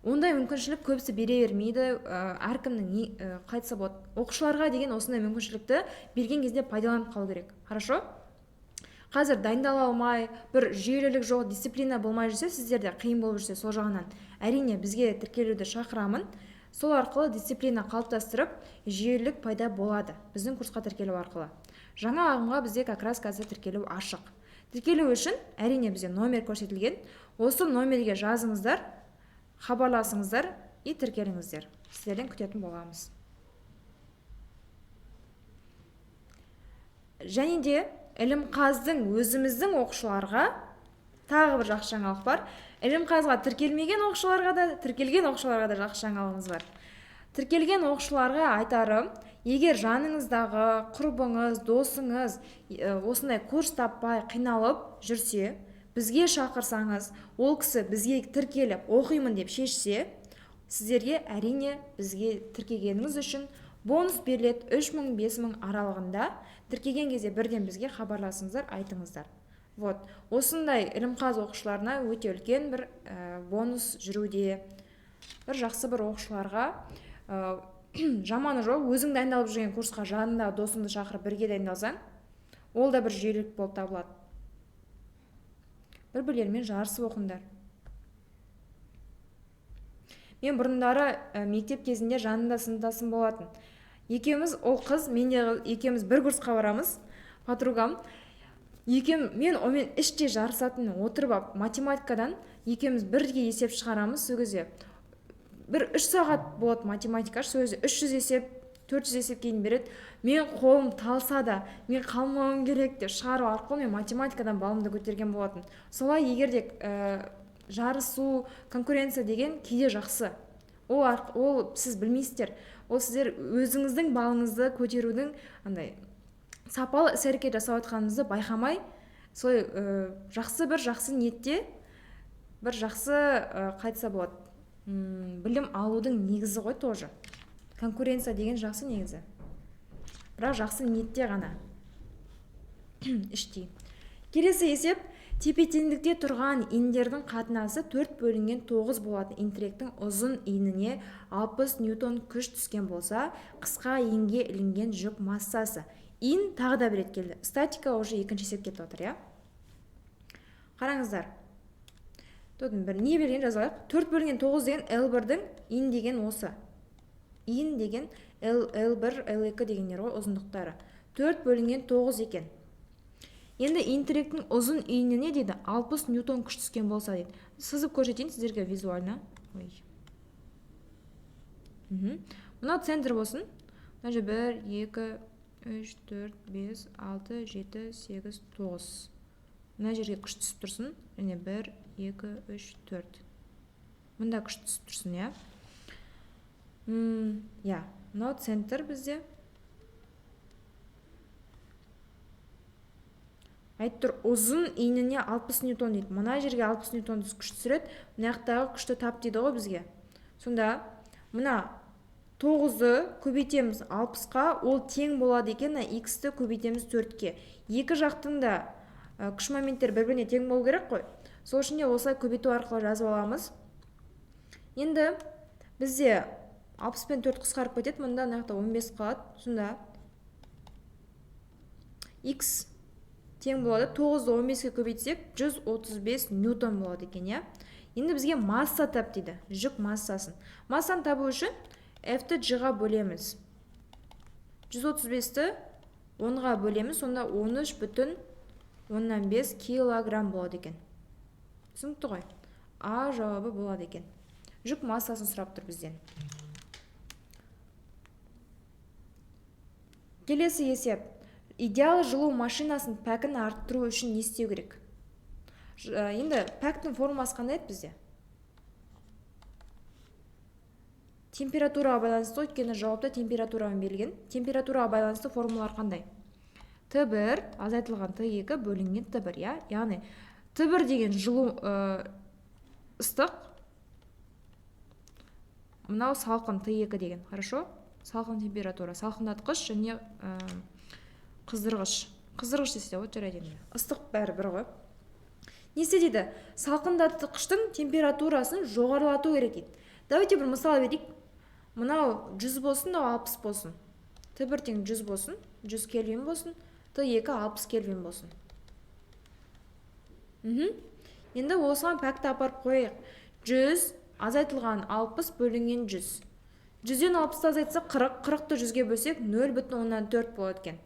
ондай мүмкіншілік көбісі бере бермейді. Әркімнің қалай айтса болады, оқушыларға деген осындай мүмкіншілікті берген кезде пайдаланып қалу керек. Хорошо? Қазір дайындала алмай, бір жүйелілік жоқ, дисциплина болмай жүрсе, сіздерде қиын болып жүрсе, сол жағынан әрине бізге тіркелуді шақырамын. Сол арқылы дисциплина қалыптастырып, жүйелілік пайда болады біздің курсқа тіркелу арқылы. Жаңа ағымға бізде как раз қазір тіркелу ашық. Тіркелу үшін әрине бізде номер көрсетілген. Осы номерге жазыңыздар, хабарласыңыздар и тіркеліңіздер. Сіздерден күтетін боламыз. Және де Ілімқаздың өзіміздің оқушыларға тағы бір жақсы жаңалық бар. Ілімқазға тіркелмеген оқушыларға да, тіркелген оқушыларға да жақсы жаңалығымыз бар. Тіркелген оқушыларға айтарым, егер жаныңыздағы құрбыңыз, досыңыз осындай курс таппай қиналып жүрсе, бізге шақырсаңыз, ол кісі бізге тіркеліп оқимын деп шешсе, сіздерге әрине бізге тіркегеніңіз үшін бонус беріледі үш мың, бес мың аралығында. Тіркеген кезде бірден бізге хабарласыңыздар, айтыңыздар. Осындай Ілімқаз оқушыларына өте үлкен бір бонус жүруде. Бір жақсы бір оқушыларға жаманы жоқ, өзің дайындалып жүрген курсқа жаныңдағы досыңды шақырып бірге дайындалсаң, ол да бір жүйелік болып табылады. Бір-бірлерімен жарысып оқыңдар. Мен бұрындары мектеп кезінде жанымда сыныптасым болатын. Екеуміз, ол қыз, мен де қыз, екеуміз бір курсқа барамыз, подругам. Мен онымен іште жарысатын, отырып алып математикадан екеуміз бірге есеп шығарамыз. Сол кезде бір 3 сағат болады математика, сол кезде 300 есеп, 400 есеп кейін береді. Мен қолым талса да, мен қалмауым керек деп шығару арқылы мен математикадан балымды көтерген болатын. Солай егер де жарысу, конкуренция деген кейде жақсы. Ол сіз білмейсіздер. Ол сіздер өзіңіздің балыңызды көтерудің андай сапалы іс-әрекет жасап жатқаныңызды байқамай, солай жақсы бір жақсы ниетте бір жақсы қайтса болады, білім алудың негізі ғой тоже. Конкуренция деген жақсы негізі, бірақ жақсы ниетте ғана іштей. Келесі есеп. Тепе-теңдікте тұрған иіндердің қатынасы 4 бөлінген 9 болатын интіректің ұзын иініне 60 ньютон күш түскен болса, қысқа иінге ілінген жүк массасы. Иін тағы да бір рет келді. Статика уже екінші есеп кетіп отыр, иә? Қараңыздар. Тодің бір не берген жазып алайық. 4 бөлінген 9 деген L1-дің иін деген осы. Иін деген L1, L2 дегендер ғой ұзындықтары. 4 бөлінген 9 екен. Енді интіректің ұзын иініне дейді 60 ньютон күш түскен болса дейді. Сызып көрсетейін сіздерге визуально. Ой. Мынау центр болсын. Мына жерде 1, 2, 3, 4, 5, 6, 7, 8, 9. Мына жерге күш түсіп тұрсын. Және 1, 2, 3, 4. Мында күш түсіп тұрсын, иә? Иә, мынау центр бізде. Айтып тұр, ұзын иініне 60 ньютон дейді. Мына жерге 60 ньютон күш түсіреді, мына жақтағы күшті тап дейді ғой бізге. Сонда мына 9-ды көбейтеміз 60-қа, ол тең болады екен, мына x-ті көбейтеміз 4-ке. Екі жақтың да күш моменттері бір-біріне тең болу керек қой. Сол үшін де осылай көбейту арқылы жазып аламыз. Енді бізде 60 пен 4 қысқарып кетеді, мында мына жақта 15 қалады. Сонда x тең болады, 9-ды 15-ке көбейтсек 135 ньютон болады екен, иә? Енді бізге масса тап дейді, жүк массасын. Массаны табу үшін F-ті G-ға бөлеміз. 135-ті 10-ға бөлеміз, сонда 13,5 килограмм болады екен. Түсінікті ғой? А жауабы болады екен. Жүк массасын сұрап тұр бізден. Келесі есеп. Идеал жылу машинасын пәкін арттыру үшін не істеу керек? Енді пәктің формуласы қандай еді бізде? Температураға байланысты, өйткені жауапта температурамен берілген. Температураға байланысты формулалар қандай? Т1 азайтылған Т2 бөлінген Т1, иә? Яғни Т1 деген жылу ыстық, мынау салқын Т2 деген, хорошо? Салқын температура, салқындатқыш және қыздырғыш. Қыздырғыш десе де болады, жарайды енді. Ыстық бәрі бір ғой. Не істе дейді? Салқындатқыштың температурасын жоғарылату керек дейді. Давайте бір мысал берейік. Мынау 100 болсын, мынау 60 болсын. Т1 тең 100 болсын, 100 кельвин болсын, Т2 60 кельвин болсын. Енді осыған пәкті апарып қояйық. 100 азайтылған 60 бөлінген 100. 100-ден 60-ты азайтсақ 40, 40-ты 100-ге бөлсек 0,4 болады екен.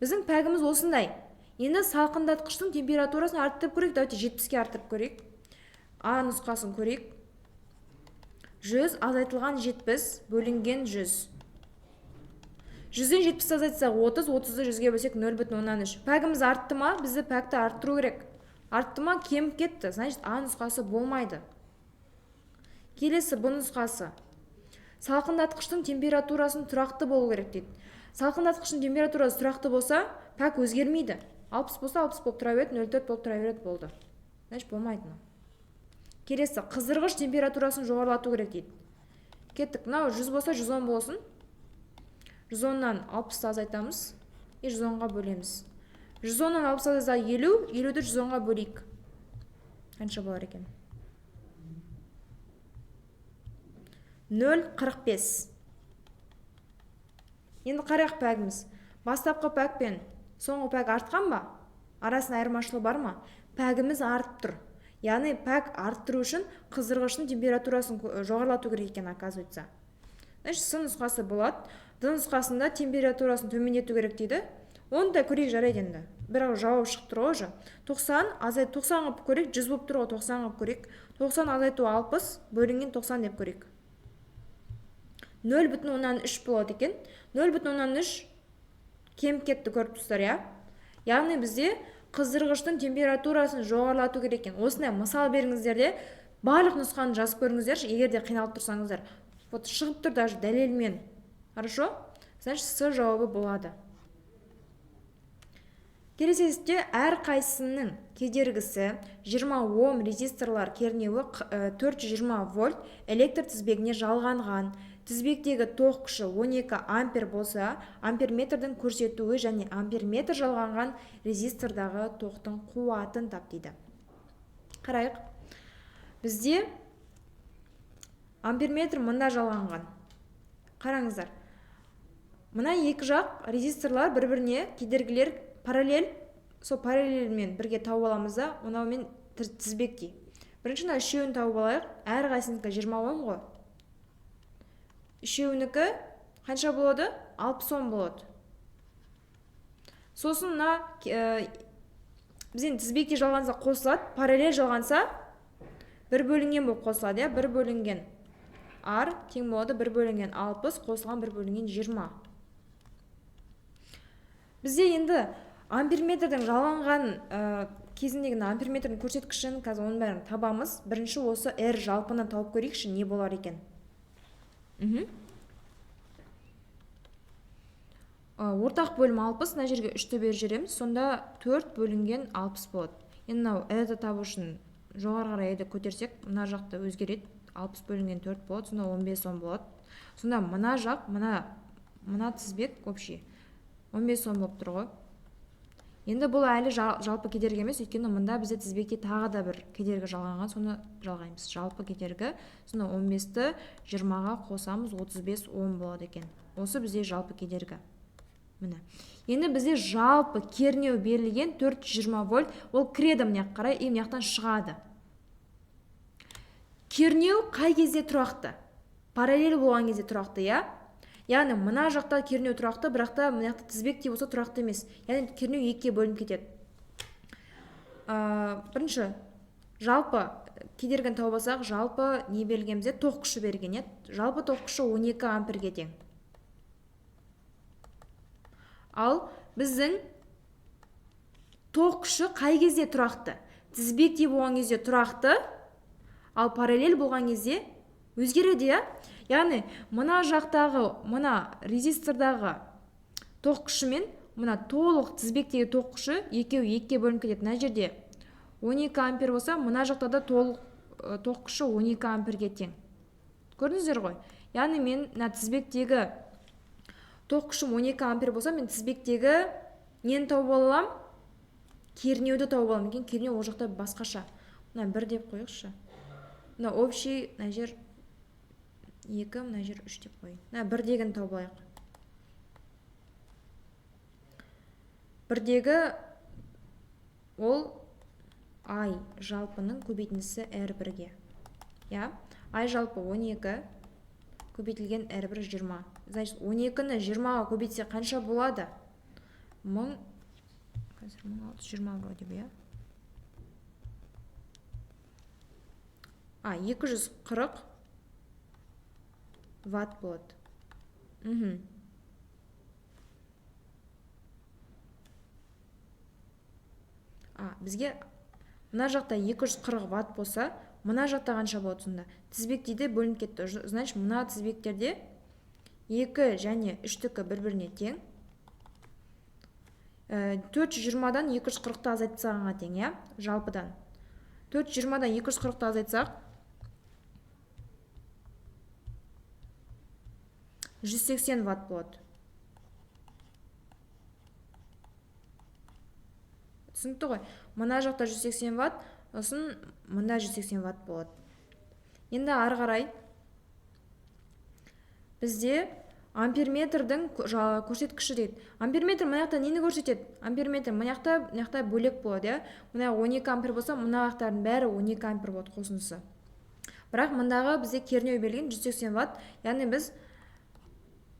Біздің пәгіміз осындай. Енді салқындатқыштың температурасын арттырып көрейік. Давайте 70-ке арттырып көрейік. А нұсқасын көрейік. 100 азайтылған 70 бөлінген 100. 100-ден 70-ті азайтсақ 30, 30-ды 100-ге бөлсек 0,3. Пәгіміз артты ма? Бізді пәкті арттыру керек. Артты ма? Кеміп кетті. Значит, А нұсқасы болмайды. Келесі Б нұсқасы. Салқындатқыштың температурасын тұрақты болу керек дейді. Салқындатқыштың температурасы тұрақты болса, пәк өзгермейді. 60 болса, 60 болып тұра береді, 0,4 болып тұра береді, болды. Значит, болмайды мынау. Келесі, қыздырғыш температурасын жоғарылату керек дейді. Кеттік, мынау 100 болса, 110 болсын. 110-нан 60-ты азайтамыз и 110-ға бөлеміз. 110-нан 60 азайтсақ 50, 50-ді 110-ға бөлейік. Қанша болар екен? 0,45. Енді қарайық пәгіміз. Бастапқы пәк пен соңғы пәк артқан ба? Арасында айырмашылығы бар ма? Пәгіміз артып тұр. Яғни пәк арттыру үшін қыздырғыштың температурасын жоғарылату керек екен, оказывается. Значит, С нұсқасы болады. Д нұсқасында температурасын төмендету керек дейді. Оны да көрейік, жарайды енді. Бірақ жауап шығып тұр ғой уже. 90 азайт, 90 қылып көрейік, 100 болып тұр ғой, 90 қылып көрейік. 90 азайту 60 бөлінген 90 деп көрейік. 0,3 болады екен. 0,3 кеміп кетті, көріп тұрсыздар, иә? Яғни бізде қыздырғыштың температурасын жоғарылату керек екен. Осындай мысал беріңіздер де, барлық нұсқаны жазып көріңіздерші, егер де қиналып тұрсаңыздар. Вот шығып тұр даже дәлелмен. Хорошо? Значит, С жауабы болады. Келесі есепте әр қайсысының кедергісі 20 ом резисторлар кернеуі 420 вольт электр тізбегіне жалғанған. Тізбектегі тоқ күші 12 ампер болса, амперметрдің көрсетуі және амперметр жалғанған резистордағы тоқтың қуатын тап дейді. Қарайық. Бізде амперметр мында жалғанған. Қараңыздар. Мына екі жақ резисторлар бір-біріне кедергілер параллель, сол параллельмен бірге тауып аламыз да, мынаумен тізбектей. Бірінші мына үшеуін тауып алайық. Әрқайсынікі 20 ом ғой. Үшеуінікі қанша болады? 60 ом болады. Сосын мына біз енді тізбекте жалғанса қосылады, параллель жалғанса бір бөлінген болып қосылады, иә? Бір бөлінген R тең болады бір бөлінген 60 қосылған бір бөлінген 20. Бізде енді амперметрдің жалғанған кезіндегі амперметрдің көрсеткішін қазір оның бәрін табамыз. Бірінші осы R жалпыны тауып көрейікші, не болар екен. Ортақ бөлім 60, мына жерге 3-ті беріп жібереміз, сонда 4 бөлінген 60 болады. Енді мынау R-ді табу үшін жоғары қарай R-ді көтерсек, мына жақта өзгереді. 60 бөлінген 4 болады, сонда 15 ом болады. Сонда мына жақ, мына тізбек общий 15 ом болып тұр ғой. Енді бұл әлі жалпы кедергі емес, өйткені мында бізде тізбекте тағы да бір кедергі жалғанған, соны жалғаймыз. Жалпы кедергі, сонда 15-ті 20-ға қосамыз, 35 ом болады екен. Осы бізде жалпы кедергі. Міне. Енді бізде жалпы кернеу берілген 420 вольт, ол кіреді мына жаққа қарай, и мына жақтан шығады. Кернеу қай кезде тұрақты? Параллель болған кезде тұрақты, иә? Яғни мына жақта кернеу тұрақты, бірақ та мына жақта тізбектей болса тұрақты емес. Яғни кернеу екіге бөлініп кетеді. Бірінші, жалпы кедергіні тауып алсақ, жалпы не берілген бізде? Тоқ күші берілген, иә? Жалпы тоқ күші 12 амперге тең. Ал біздің тоқ күші қай кезде тұрақты? Тізбектей болған кезде тұрақты, ал параллель болған кезде өзгереді, иә? Яғни мына жақтағы, мына резистордағы тоқ күші мен мына толық тізбектегі тоқ күші екеуі екіге бөлініп кетеді. Мына жерде 12 ампер болса, мына жақта да толық тоқ күші 12 амперге тең. Көрдіңіздер ғой? Яғни мен мына тізбектегі тоқ күшім 12 ампер болса, мен тізбектегі нені тауып ала аламын? Кернеуді тауып аламын. Екен кернеу ол жақта басқаша. Мына 1 деп қояйықшы. Мына общий мына жер 2, мына жер 3 деп қояйын. Мына бірдегіні тауып алайық. Бірдегі ол I жалпының көбейтіндісі R бірге. Иә? I жалпы 12 көбейтілген R бір 20. Значит, 12-ні 20-ға көбейтсе қанша болады? Мың, қазір 1620 вроде бы, иә? 240 ватт болады. Бізге мына жақта 240 ватт болса, мына жақта қанша болады сонда? Тізбектейді бөлініп кетті. Значит, мына тізбектерде 2 және 3-тікі бір-біріне тең. 420-дан 240-ты азайтып тастағанға тең, иә? Жалпыдан. 420-дан 240-ты азайтсақ, 180 ватт болады. Түсінікті ғой? Мына жақта 180 ватт, сосын мында 180 ватт болады. Енді ары қарай бізде амперметрдің көрсеткіші дейді. Амперметр мына жақта нені көрсетеді? Амперметр мына жақта бөлек болады, иә? Мына 12 ампер болса, мына жақтардың бәрі 12 ампер болады қосындысы. Бірақ мындағы бізде кернеу берілген 180 ватт, яғни біз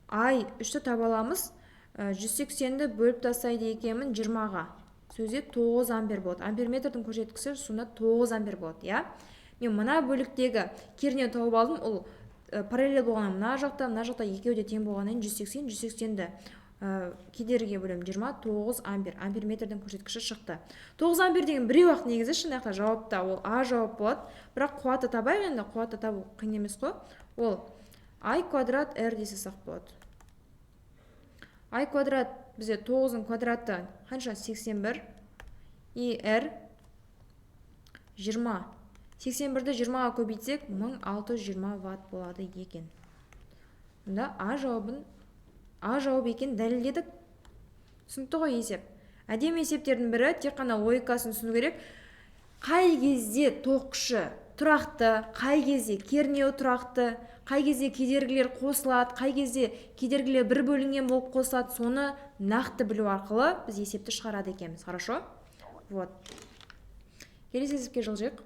I 3-ті таба аламыз. 180-ді бөліп тастайды екенмін 20-ға. Сөзде 9 ампер болады. Амперметрдің көрсеткіші сонда 9 ампер болады, иә? Мен мына бөліктегі кернеу тауып алдым, ол параллель болғаннан мына жақта, мына жақта екеуі де тең болғаннан кейін 180-ді кедергіге бөлемін, 29 ампер. Амперметрдің көрсеткіші шықты. 9 ампер деген біреу ақ негізі шын жақта жауапта, ол А жауап болады. Бірақ қуатты табайық енді, қуатты табу қиын емес қой. Ол I квадрат R дей салсақ болады. I квадрат бізде 9-ның квадраты қанша? 81. И R 20. 81-ді 20-ға көбейтсек, 1620 ватт болады екен. Мұнда А жауап екен дәлелдедік. Түсінікті ғой есеп. Әдемі есептердің бірі, тек қана логикасын түсіну керек. Қай кезде тоқ күші тұрақты, қай кезде кернеу тұрақты, қай кезде кедергілер қосылады, қай кезде кедергілер бір бөлінген болып қосылады, соны нақты білу арқылы біз есепті шығарады екенбіз. Хорошо? Вот. Келесі есепке жылжиық.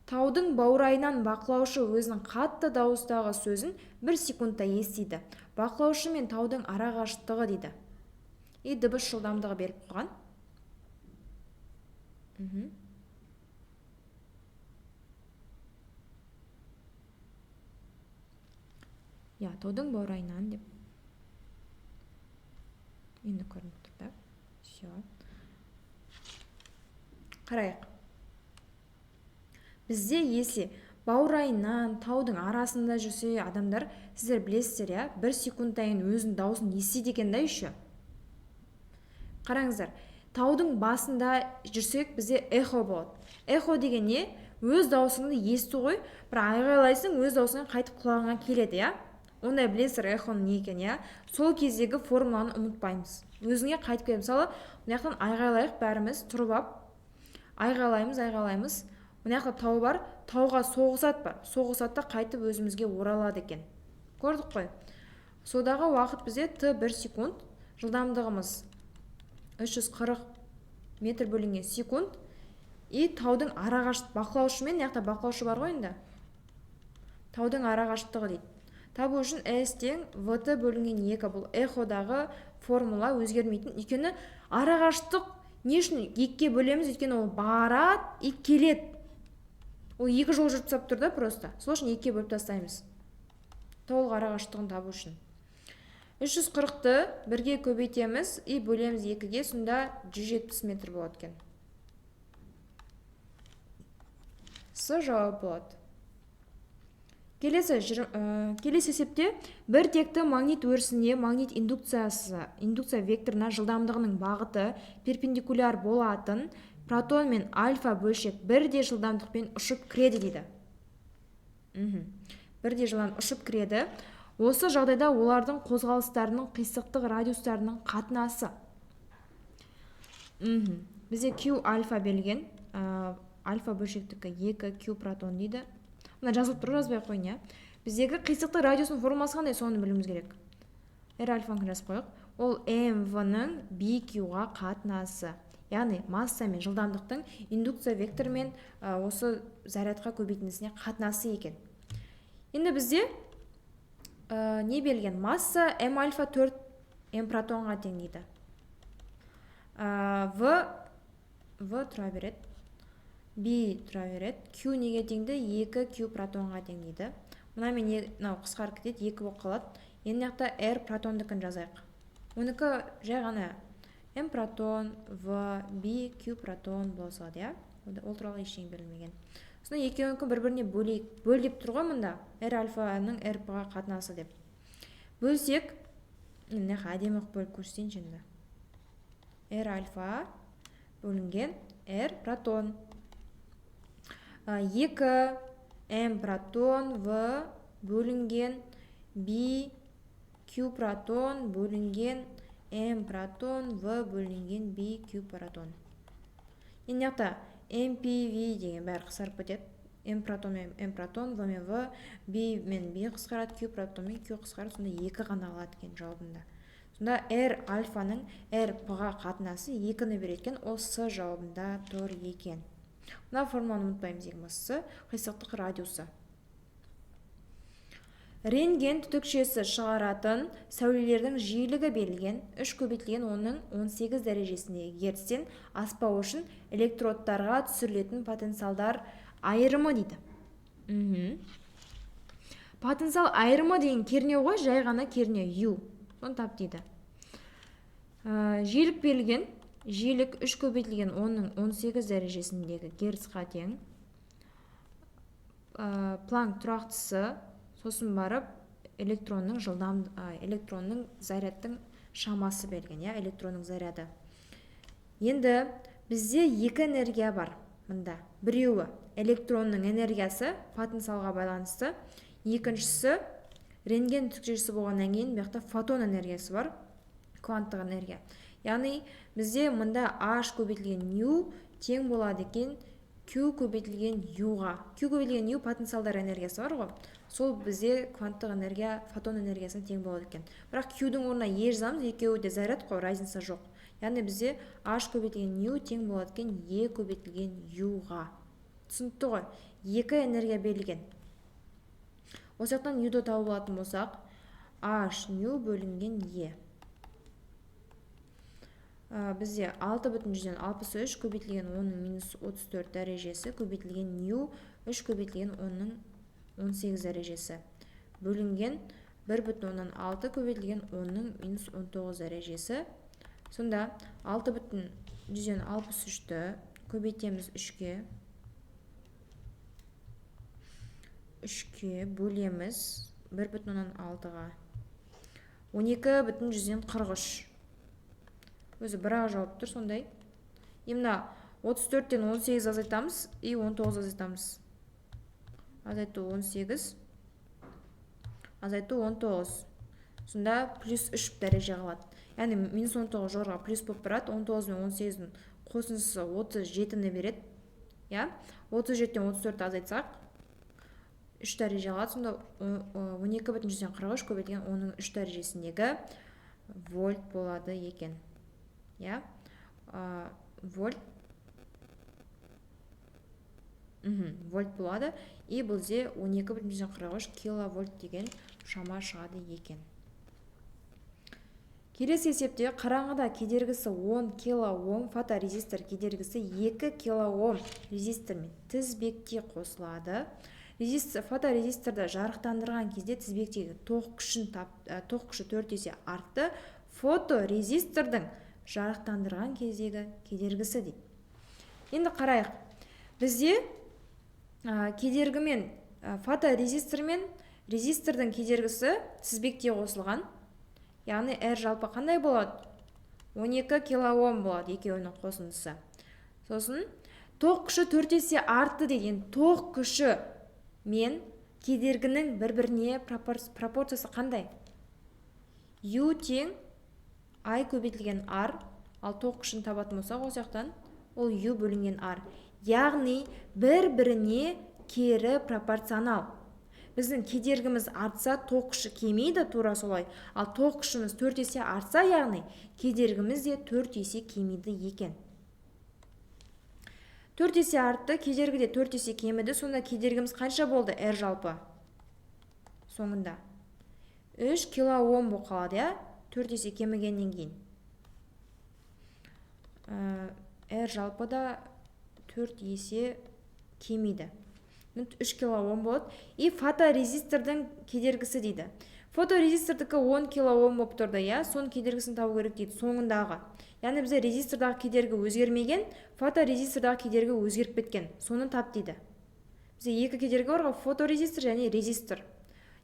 Таудың баурайынан бақылаушы өзінің қатты дауыстағы сөзін бір секундта естиді. Бақылаушы мен таудың арақашықтығы дейді. И дыбыс жылдамдығы беріп қойған. Я, таудың баурайынан деп. Енді көрініп тұр да. Всё. Қарайық. Бізде если баурайынан таудың арасында жүрсе адамдар, сіздер білесіздер, иә, бір секунд сайын өзінің дауысын естиді екен да еще. Қараңыздар, таудың басында жүрсек бізде эхо болады. Эхо деген не? Өз дауысыңды есту ғой, бір айғайлайсың, өз дауысың қайтып құлағыңа келеді, иә? Ондай білесіздер эхоның не екенін, иә? Сол кездегі формуланы ұмытпаймыз. Өзіңе қайтып келеді. Мысалы, мына жақтан айғайлайық бәріміз, тұрып ап, айғайлаймыз, айғайлаймыз. Мына жақта тау бар, тауға соғысады бар, соғысады да қайтып өзімізге оралады екен. Көрдік қой. Содағы уақыт бізде т 1 секунд, жылдамдығымыз 340 метр бөлінген секунд. И таудың арақашықтығы, бақылаушы мен мына жақта бақылаушы бар ғой енді. Таудың арақашықтығы дейді. Табу үшін S тең ВТ бөлінген 2, бұл эходағы формула өзгермейтін. Өйткені арақашықтық не үшін екіге бөлеміз? Өйткені ол барады и келеді. Ол екі жол жүріп тастап тұр да просто. Сол үшін екіге бөліп тастаймыз. Толық арақашықтығын табу үшін. 340-ты бірге көбейтеміз и бөлеміз екіге, сонда 170 метр болады екен. С жауап болады. Келесі есепте бір текті магнит өрісіне магнит индукциясы, индукция векторына жылдамдығының бағыты перпендикуляр болатын протон мен альфа бөлшек бірдей жылдамдықпен ұшып кіреді дейді. Бірдей жылдам ұшып кіреді. Осы жағдайда олардың қозғалыстарының қисықтық радиустарының қатынасы. Бізде Q альфа берілген. Альфа бөлшектікі 2 Q протон дейді. Мына жазылып тұр, жазбай ақ қояйын, иә. Біздегі қисықтық радиусының формуласы қандай, соны білуіміз керек. R альфаны жазып қояйық. Ол М В-ның B Q-ға қатынасы. Яғни масса мен жылдамдықтың индукция векторы мен осы зарядқа көбейтіндісіне қатынасы екен. Енді бізде не берілген? Масса М альфа 4 М протонға тең дейді. В тұра береді. B тұра береді. Q неге теңді? 2 Q протонға тең дейді. Мына мен мынау қысқарып кетеді, 2 болып қалады. Енді мына жақта R протондікін жазайық. Оныкі жай ғана М протон, В, B, Q протон бола салады, иә? Ол туралы ештеңе берілмеген. Сонда екеуінікі бір-біріне бөлейік. Бөл деп тұр ғой мұнда. R альфаның R П-ға қатынасы деп. Бөлсек, мына жаққа әдемі қылып бөліп көрсетейінші енді. R альфа бөлінген R протон. 2 М протон В бөлінген B Q протон бөлінген М протон В бөлінген B Q протон. Енді мына жақта М П В деген бәрі қысқарып кетеді. М протон мен М протон, В мен В, B мен B қысқарады, Q протон мен Q қысқарады, сонда 2 ғана қалады екен жауабында. Сонда R альфаның R П-ға қатынасы 2-ні береді екен, ол С жауабында тұр екен. Мына формуланы ұмытпаймыз, ең бастысы қисықтық радиусы. Рентген түтікшесі шығаратын сәулелердің жиілігі берілген 3 көбейтілген оның 18 дәрежесіндегі герцтен аспау үшін электродтарға түсірілетін потенциалдар айырымы дейді. Потенциал айырымы деген кернеу ғой, жай ғана кернеу U. Соны тап дейді. Жиілік берілген, жиілік 3 көбейтілген оның 18 дәрежесіндегі герцқа тең. Планк тұрақтысы, сосын барып Электронның жылдам, электронның зарядтың шамасы берілген, иә, электронның заряды. Енді бізде екі энергия бар мында. Біреуі электронның энергиясы потенциалға байланысты, екіншісі рентген түтікшесі болғаннан кейін бұл жақта фотон энергиясы бар, кванттық энергия. Яғни бізде мында H көбейтілген nu тең болады екен Q көбейтілген U-ға. Q көбейтілген U потенциалдар энергиясы бар ғой. Сол бізде кванттық энергия фотон энергиясына тең болады екен. Бірақ Q-дің орнына E жазамыз, екеуі де заряд қой, разница жоқ. Яғни бізде H көбейтілген nu тең болады екен E көбейтілген U-ға. Түсінікті ғой? Екі энергия берілген. Осы жақтан U-ды тауып алатын болсақ, H nu бөлінген E. Бізде 6,63 көбейтілген 10-ның минус 34 дәрежесі көбейтілген nu 3 көбейтілген 10-ның 18 дәрежесі бөлінген 1,6 көбейтілген 10-ның минус 19 дәрежесі. Сонда 6,63-ті көбейтеміз 3-ке, 3-ке бөлеміз 1,6-ға. 12,43. Өзі бір-ақ жауап тұр сондай. И мына 34-тен 18 азайтамыз, и 19 азайтамыз. Азайту 18, азайту 19. Сонда плюс 3 дәреже қалады. Яғни минус 19 жоғарыға плюс болып барады. 19 мен 18-дің қосындысы 37-ні береді. Иә? 37-тен 34-ті азайтсақ, 3 дәреже қалады. Сонда 12,43 көбейтілген 10-ның 3 дәрежесіндегі вольт болады екен. Иә? Вольт. Вольт болады. И бұл бізде 12,43 киловольт деген шама шығады екен. Келесі есепте қараңғыда кедергісі 10 килоом фоторезистор кедергісі 2 килоом резистормен тізбекте қосылады. Фоторезисторды жарықтандырған кезде тізбектегі тоқ күшін тоқ күші 4 есе артты. Фоторезистордың жарықтандырған кездегі кедергісі дейді. Енді қарайық. Бізде кедергімен, фоторезистормен резистордың кедергісі тізбекте қосылған. Яғни R жалпы қандай болады? 12 килоом болады екеуінің қосындысы. Сосын тоқ күші 4 есе артты деген тоқ күші мен кедергінің бір-біріне пропорциясы қандай? U тең I көбейтілген R, ал тоқ күшін табатын болсақ, осы жақтан ол U бөлінген R. Яғни бір-біріне кері пропорционал. Біздің кедергіміз артса, тоқ күші кемиді, тура солай. Ал тоқ күшіміз 4 есе артса, яғни кедергіміз де 4 есе кемиді екен. 4 есе артты, кедергі де 4 есе кеміді. Сонда кедергіміз қанша болды R жалпы? Соңында 3 килоом болып қалады, иә? 4 есе кемігеннен кейін. R жалпы да 4 есе кемиді. 3 килоом болады. И фоторезистордың кедергісі дейді. Фоторезистордікі 10 килоом болып тұрды, иә? Соның кедергісін табу керек дейді, соңындағы. Яғни бізде резистордағы кедергі өзгермеген, фоторезистордағы кедергі өзгеріп кеткен. Соны тап дейді. Бізде екі кедергі бар ғой, фоторезистор және резистор.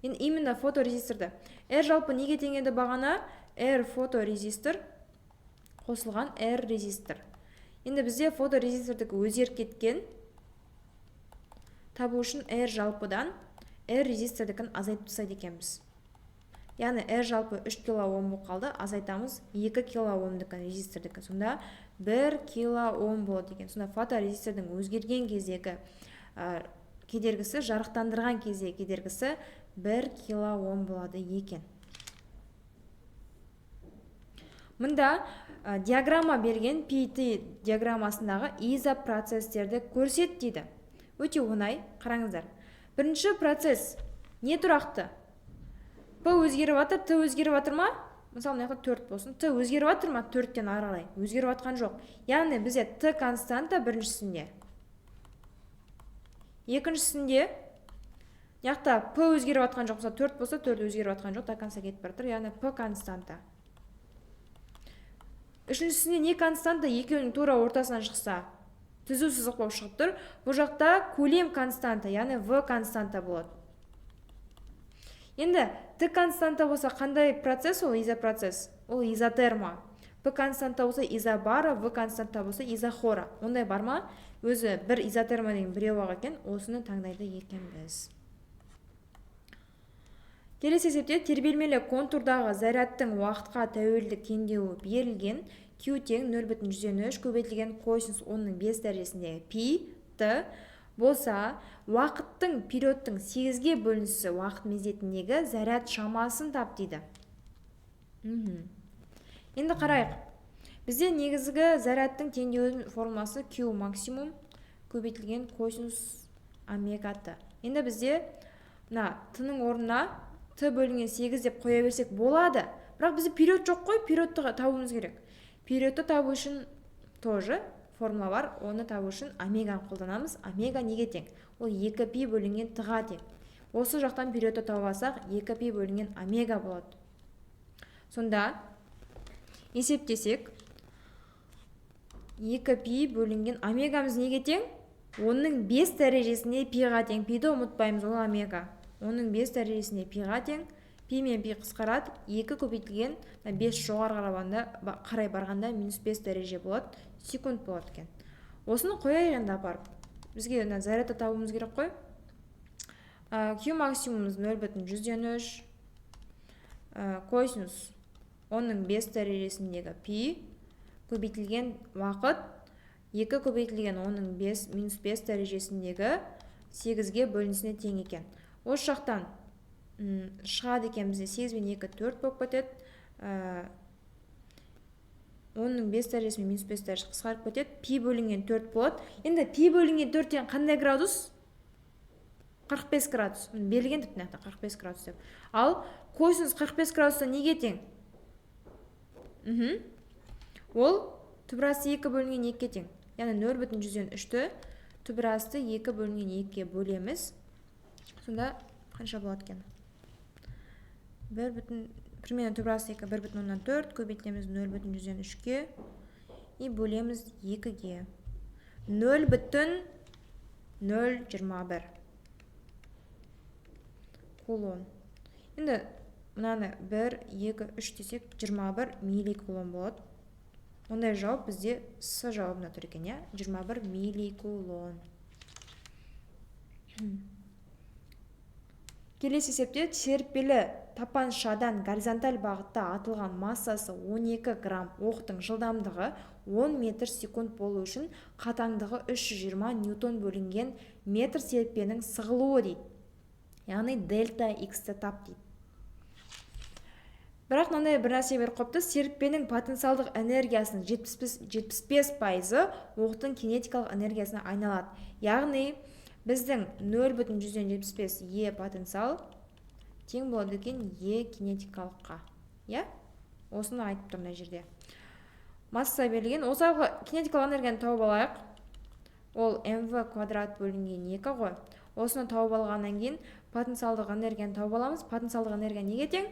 Енді именно фоторезисторды. R жалпы неге тең еді бағана? R фоторезистор қосылған R резистор. Енді бізде фоторезистордікі өзгеріп кеткен. Табу үшін R жалпыдан R резистордікін азайтып тастайды екенбіз. Яғни R жалпы 3 килоом болып қалды, азайтамыз 2 килоомдікін резистордікін. Сонда 1 килоом болады екен. Сонда фоторезистордың өзгерген кездегі кедергісі, жарықтандырған кездегі кедергісі 1 килоом болады екен. Мында диаграмма берген, PT диаграммасындағы изопроцесстерді көрсет дейді. Өте оңай, қараңыздар. Бірінші процесс не тұрақты? П өзгеріп жатыр, Т өзгеріп жатыр ма? Мысалы, мына жақта 4 болсын. Т өзгеріп жатыр ма? 4-тен ары қарай өзгеріп жатқан жоқ. Яғни бізде Т константа біріншісінде. Екіншісінде мына жақта П өзгеріп жатқан жоқ. Мысалы, 4 болса, 4 өзгеріп жатқан жоқ, до конца кетіп бара жатыр. Яғни П константа. Үшіншісінде не константа? Екеуінің тура ортасынан шықса, түзу сызық болып шығып тұр. Бұл жақта көлем константа, яғни В константа болады. Енді Т константа болса қандай процесс ол? Изопроцесс. Ол изотерма. П константа болса изобара, В константа болса изохора. Ондай бар ма? Өзі бір изотерма деген біреу-ақ екен, осыны таңдайды екенбіз. Келесі есепте тербелмелі контурдағы зарядтың уақытқа тәуелді теңдеуі берілген. Q тең 0,3 көбейтілген косинус 10-ның 5 дәрежесіндегі пи т болса, уақыттың периодтың 8-ге бөлінісі уақыт мезетіндегі заряд шамасын тап дейді. Енді қарайық. Бізде негізгі зарядтың теңдеуінің формуласы Q максимум көбейтілген косинус омега т. Енді бізде мына т-ның орнына т бөлінген 8 деп қоя берсек болады. Бірақ бізде период жоқ қой, периодты табуымыз керек. Периодты табу үшін тоже формула бар, оны табу үшін омеганы қолданамыз. Омега неге тең? Ол 2 пи бөлінген т-ға тең. Осы жақтан периодты тауып алсақ, 2 пи бөлінген омега болады. Сонда есептесек, 2 пи бөлінген омегамыз неге тең? Оның 5 дәрежесінде пиға тең. Пиді ұмытпаймыз, ол омега. Оның 5 дәрежесінде пиға тең. Пи мен пи қысқарады. 2 көбейтілген 5 жоғары қарай барғанда минус 5 дәреже болады, секунд болады екен. Осыны қояйық енді апарып. Бізге мына зарядты табуымыз керек қой. Q максимумымыз 0,3, косинус 10-ның 5 дәрежесіндегі пи көбейтілген уақыт 2 көбейтілген 10-ның 5 минус 5 дәрежесіндегі 8-ге бөлінісіне тең екен. Осы жақтан шығады екен бізде 8 бен 2 4 болып кетеді. 10-ның 5 дәрежесі мен минус 5 дәрежесі қысқарып кетеді. Пи бөлінген 4 болады. Енді пи бөлінген 4-тен қандай градус? 45 градус. Берілген тіпті мына жақта 45 градус деп. Ал косинус 45 градустан неге тең? Ол түбір асты 2 бөлінген 2-ге тең. Яғни 0,3-ті түбір асты 2 бөлінген 2-ге бөлеміз. Сонда қанша болады екен? 1 бүтін, примерно түбір асты 2, 1,4 көбейтеміз 0,3-ке и бөлеміз 2-ге. 0,021 кулон. Енді мынаны 1, 2, 3 десек 21 милликулон болады. Ондай жауап бізде С жауабында тұр екен, иә? 21 милликулон. Келесі есепте серіппелі тапаншадан горизонталь бағытта атылған массасы 12 грамм оқтың жылдамдығы 10 метр секунд болу үшін қатаңдығы 320 ньютон бөлінген метр серіппенің сығылуы дейді. Яғни дельта х-ті тап дейді. Бірақ мынандай бір нәрсе беріп қойыпты. Серіппенің потенциалдық энергиясының 75% оқтың кинетикалық энергиясына айналады. Яғни біздің 0,75 Е потенциал тең болады екен Е кинетикалыққа. Иә? Осыны айтып тұр мына жерде. Масса берілген. Осы арқылы кинетикалық энергияны тауып алайық. Ол МВ квадрат бөлінген 2 ғой. Осыны тауып алғаннан кейін потенциалдық энергияны тауып аламыз. Потенциалдық энергия неге тең?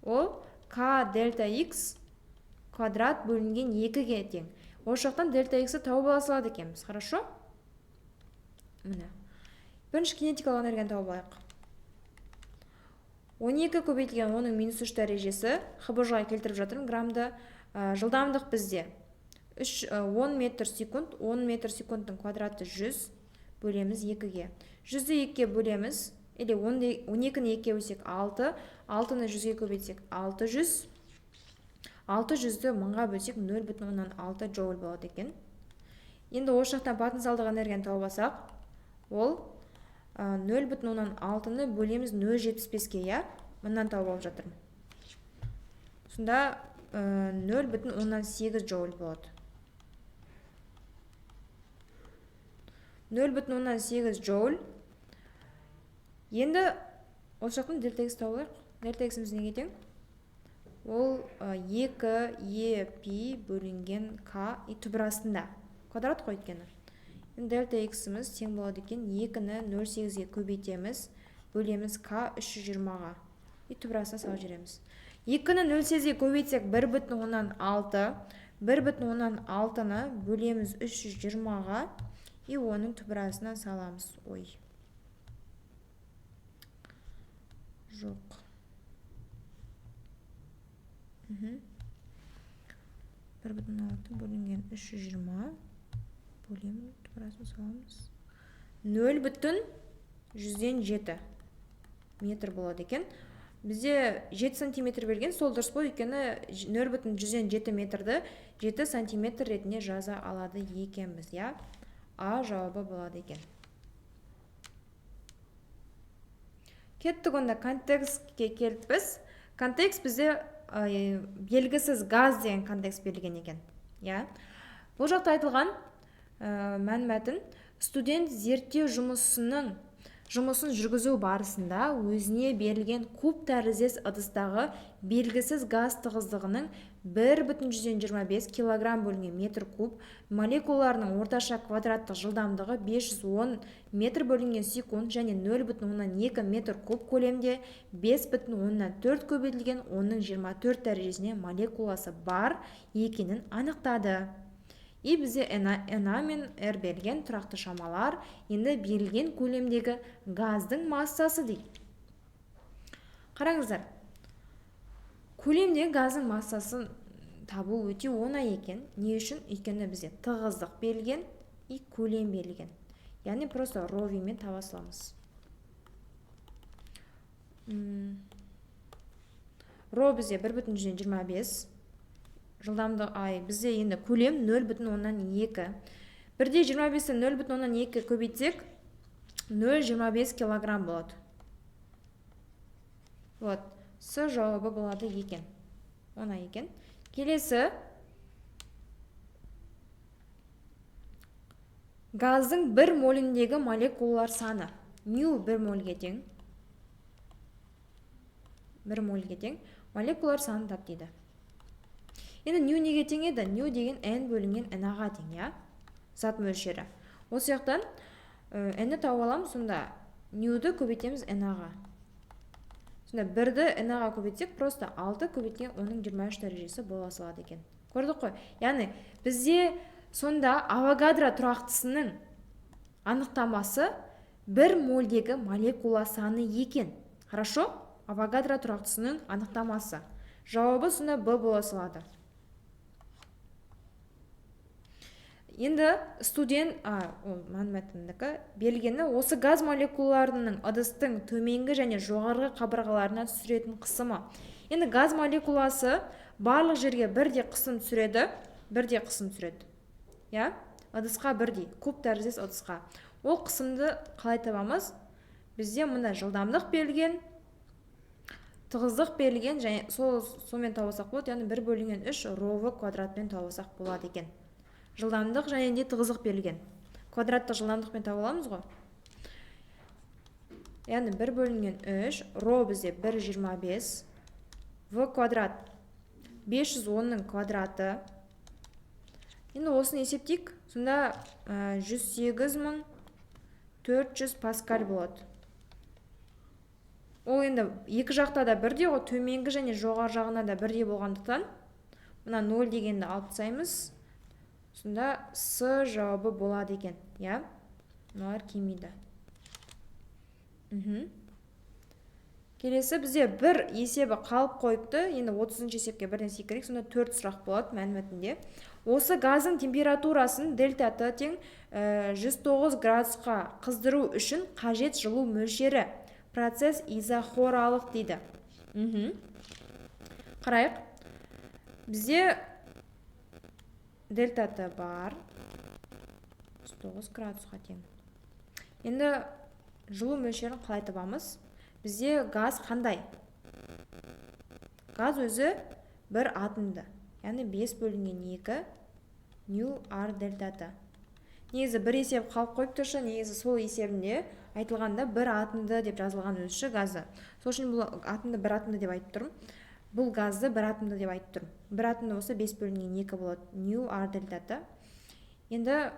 Ол К дельта Х квадрат бөлінген 2-ге тең. Осы жақтан дельта Х-ті тауып ала салады екенбіз. Хорошо? Міне. Бірінші кинетикалық энергияны тауып алайық. 12 көбейтілген 10-ның минус 3 дәрежесі, ХБЖ-ға келтіріп жатырмын граммды. Жылдамдық бізде 10 метр секунд, 10 метр секундтың квадраты 100 бөлеміз 2-ге. 100-ді 2-ге бөлеміз, или 12-ні 2-ге бөлсек 6, 6-ны 100-ге көбейтсек 600, 600-ді 1000-ға бөлсек 0,6 джоуль болады екен. Енді осы жақтан потенциалдық энергияны тауып алсақ, ол 0,6-ны бөлеміз 0,75-ке, иә? Мындан тауып алып жатырмын. Сонда 0,8 джоуль болады. 0,8 джоуль. Енді осы жақтан дельта х тауып алайық. Дельта х-іміз неге тең? Ол 2 е пи бөлінген к и түбір астында. Квадрат қой өйткені. Енді дельта х-іміз тең болады екен. 2-ні 0,8-ге көбейтеміз, бөлеміз к 320-ға. И түбір астына салып жібереміз. 2-ні 0,8-ге көбейтсек 1,6, 1,6-ны бөлеміз 320-ға и оның түбір астына саламыз. Ой. Жоқ. 1,6 бөлінген 320 бөлемін, турасын саламыз. 0,07 метр болады екен. Бізде 7 сантиметр берген, сол дұрыс болады, өйткені 0,07 метрді 7 сантиметр ретінде жаза алады екенбіз, иә? А жауабы болады екен. Кеттік онда, контекстке келдік біз. Контекст бізде белгісіз газ деген контекст берілген екен, иә? Бұл жақта айтылған мәнмәтін студент зерттеу жұмысын жүргізу барысында өзіне берілген куб тәріздес ыдыстағы белгісіз газ тығыздығының 1,25 килограмм бөлінген метр куб молекулаларының орташа квадраттық жылдамдығы 510 метр бөлінген секунд және 0,2 метр куб көлемде 5,4 көбейтілген 10-24 дәрежесіне молекуласы бар екенін анықтады. И бізде Na мен R берілген тұрақты шамалар, енді берілген көлемдегі газдың массасы дейді. Қараңыздар, көлемдегі газдың массасын табу өте оңай екен. Не үшін? Өйткені бізде тығыздық берілген и көлем берілген. Яғни просто ровимен таба саламыз. Ро бізде 1,25. Жылдамдық, бізде енді көлем 0,2. 1,25-ті 0,2 көбейтсек, 0,25 килограмм болады. Вот, С жауабы болады екен. Оңай екен. Келесі. Газдың 1 моліндегі молекулалар саны. Ню 1 мольге тең. 1 мольге тең. Молекулалар санын тап дейді. Енді ню неге тең еді? Ню деген n бөлінген na-ға тең, иә? Зат мөлшері. Осы жақтан n-ні тауып аламыз, сонда нюді көбейтеміз na-ға. Сонда 1-ді na-ға көбейтсек, просто 6 көбейткен 10-23 дәрежесі бола салады екен. Көрдік қой? Яғни бізде сонда Авогадро тұрақтысының анықтамасы 1 мольдегі молекула саны екен. Хорошо? Авогадро тұрақтысының анықтамасы. Жауабы сонда Б бола салады. Енді студент, ол мәнмәтіндікі, берілгені осы газ молекулаларының ыдыстың төменгі және жоғарғы қабырғаларына түсіретін қысымы. Енді газ молекуласы барлық жерге бірдей қысым түсіреді, бірдей қысым түсіреді. Иә? Ыдысқа бірдей, куб тәріздес ыдысқа. Ол қысымды қалай табамыз? Бізде мына жылдамдық берілген, тығыздық берілген және сонымен табасақ болады, яғни 1 бөлінген 3 ро в квадратпен табасақ болады екен. Жылдамдық және де тығыздық берілген. Квадраттық жылдамдықпен таба аламыз ғой. Яғни 1 бөлінген 3, ро бізде 1,25, в квадрат 510-ның квадраты. Енді осыны есептейік. Сонда 108 400 паскаль болады. Ол енді екі жақта да бірдей ғой, төменгі және жоғары жағына да бірдей болғандықтан мына 0 дегенді алып тастаймыз. Сонда С жауабы болады екен, иә? Мыналар келмейді. Келесі бізде бір есебі қалып қойыпты. Енді 30-шы есепке бірден секірейік. Сонда 4 сұрақ болады мәнмәтінде. Осы газдың температурасын дельта Т тең 109 градусқа қыздыру үшін қажет жылу мөлшері. Процесс изохоралық дейді. Қарайық. Бізде дельта Т бар. 109 градусқа тең. Енді жылу мөлшерін қалай табамыз? Бізде газ қандай? Газ өзі бір атомды. Яғни 5 бөлінген 2 ню ар дельта Т. Негізі бір есеп қалып қойып тұршы, негізі сол есебінде айтылғанда бір атомды деп жазылған өзі газы. Сол үшін бұл атомды бір атомды деп айтып тұрмын. Бұл газды бір атомды деп айтып тұрмын. Бір атомды болса 5 бөлінген 2 болады. Ню ар дельта Т. Енді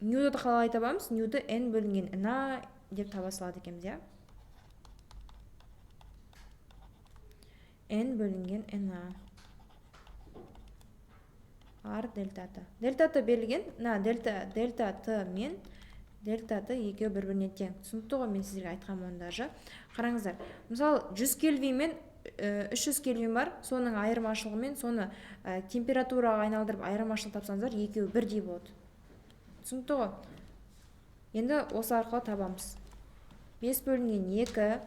нюды қалай табамыз? Нюды n бөлінген на деп таба салады екенбіз, иә? N бөлінген на. Ар дельта Т. Дельта Т берілген, на дельта Т мен Дельта Т екеуі бір-біріне тең. Түсінікті ғой, мен сіздерге айтқанмын оны даже. Қараңыздар, мысалы 100 кельвин мен 300 кельвин бар, соның айырмашылығымен соны температураға айналдырып айырмашылық тапсаңыздар, екеуі бірдей болады. Түсінікті ғой? Енді осы арқылы табамыз. 5 бөлінген 2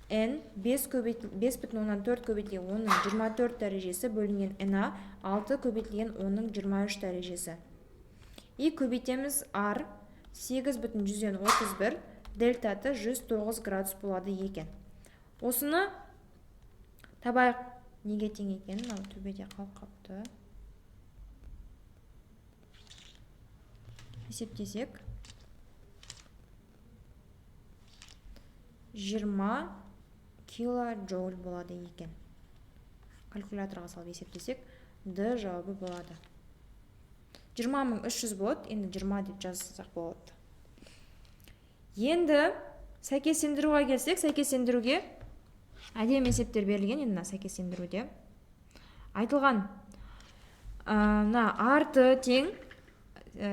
N 5,4 көбейтілген 10-ның 24 дәрежесі бөлінген Na 6 көбейтілген 10-ның 23 дәрежесі. И көбейтеміз R 8,31, дельта Т 109 градус болады екен. Осыны табайық, неге тең екенін, мынау төбеде қалып қапты. Есептесек 20 килоджоуль болады екен. Калькуляторға салып есептесек, Д жауабы болады. 20 300 болады, енді 20 деп жазсақ болады. Енді сәйкестендіруге келсек, сәйкестендіруге әдемі есептер берілген. Енді мына сәйкестендіруде айтылған, мына R Т тең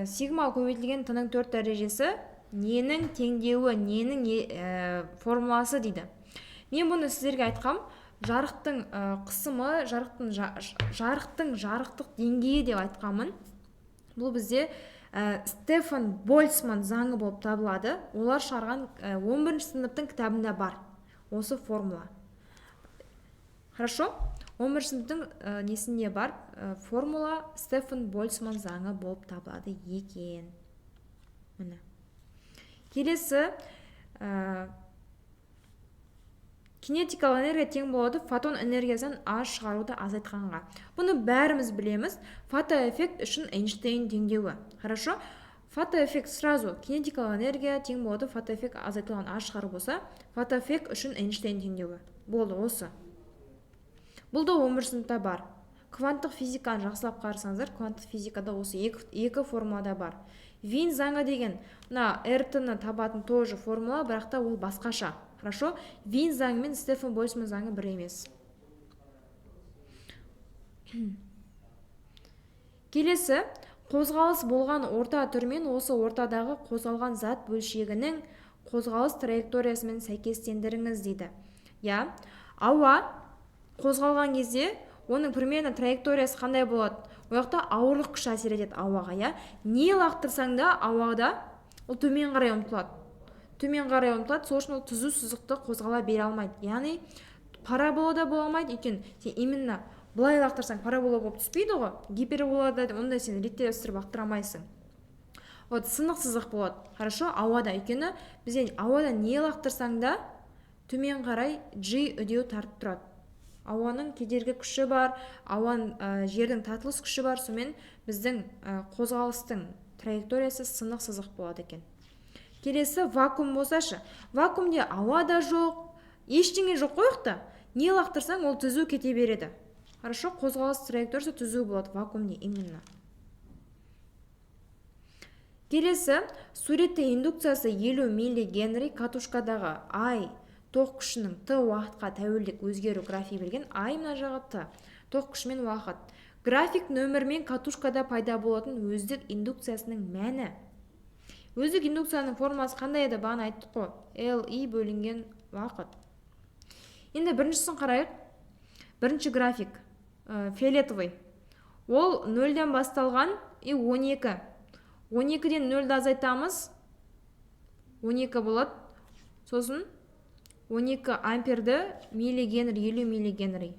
сигма көбейтілген Т-ның 4 дәрежесі ненің теңдеуі, ненің формуласы дейді. Мен бұны сіздерге айтқам, жарықтың қысымы, жарықтың жарықтық деңгейі деп айтқанмын. Бұл бізде Стефан Больцман заңы болып табылады. Олар шығарған 11 сыныптың кітабында бар осы формула. Хорошо? 11 сыныптың несінде бар формула Стефан Больцман заңы болып табылады екен. Міне. Келесі, кинетикалық энергия тең болады фотон энергиясынан аз шығаруды азайтқанға. Бұны бәріміз білеміз. Фотоэффект үшін Эйнштейн теңдеуі. Хорошо? Фотоэффект сразу кинетикалық энергия тең болады фотоэффект азайтылған аз шығару болса, фотоэффект үшін Эйнштейн теңдеуі. Болды осы. Бұл да 11 сыныпта бар. Кванттық физиканы жақсылап қарасаңыздар, кванттық физикада осы екі формулада бар. Вин заңы деген мына Р Т-ны табатын тоже формула, бірақ та ол басқаша. Хорошо? Вин заңы мен Стефан Больцман заңы бір емес. Келесі, қозғалыс болған орта түрмен осы ортадағы қозғалған зат бөлшегінің қозғалыс траекториясымен сәйкестендіріңіз дейді. Я, ауа қозғалған кезде оның примерно траекториясы қандай болады? Ол жақта ауырлық күші әсер етеді ауаға, я. Не лақтырсаң да ауада ол төмен қарай ұмтылады. Төмен қарай ұмтылады, сол үшін ол түзу сызықты қозғала бере алмайды. Яғни параболада бола алмайды, өйткені сен именно былай лақтырсаң парабола болып түспейді ғой, гиперболада ондай сен реттестіріп лақтыра алмайсың. Вот сынық сызық болады. Хорошо, ауада, өйткені бізде ауада не лақтырсаң да төмен қарай G үдеу тартып тұрады. Ауаның кедергі күші бар, ауаның, жердің тартылыс күші бар, сонымен біздің қозғалыстың траекториясы сынық сызық болады екен. Келесі вакуум болсашы, вакуумде ауа да жоқ, ештеңе жоқ қой оқта. Не лақтырсаң ол түзу кете береді. Хорошо, қозғалыс траекториясы түзу болады вакуумде именно. Келесі, суретте индукциясы 50 миллигенри катушкадағы I тоқ күшінің Т уақытқа тәуелдік өзгеру графигі берген. I мына жағы Т, тоқ күші мен уақыт. График нөмірмен катушкада пайда болатын өздік индукциясының мәні. Өздік индукцияның формуласы қандай еді? Бағана айттық қой. Л И бөлінген уақыт. Енді біріншісін қарайық. Бірінші график, фиолетовый. Ол нөлден басталған и 12. 12-ден нөлді азайтамыз. 12 болады. Сосын 12 амперді миллигенри, 50 миллигенри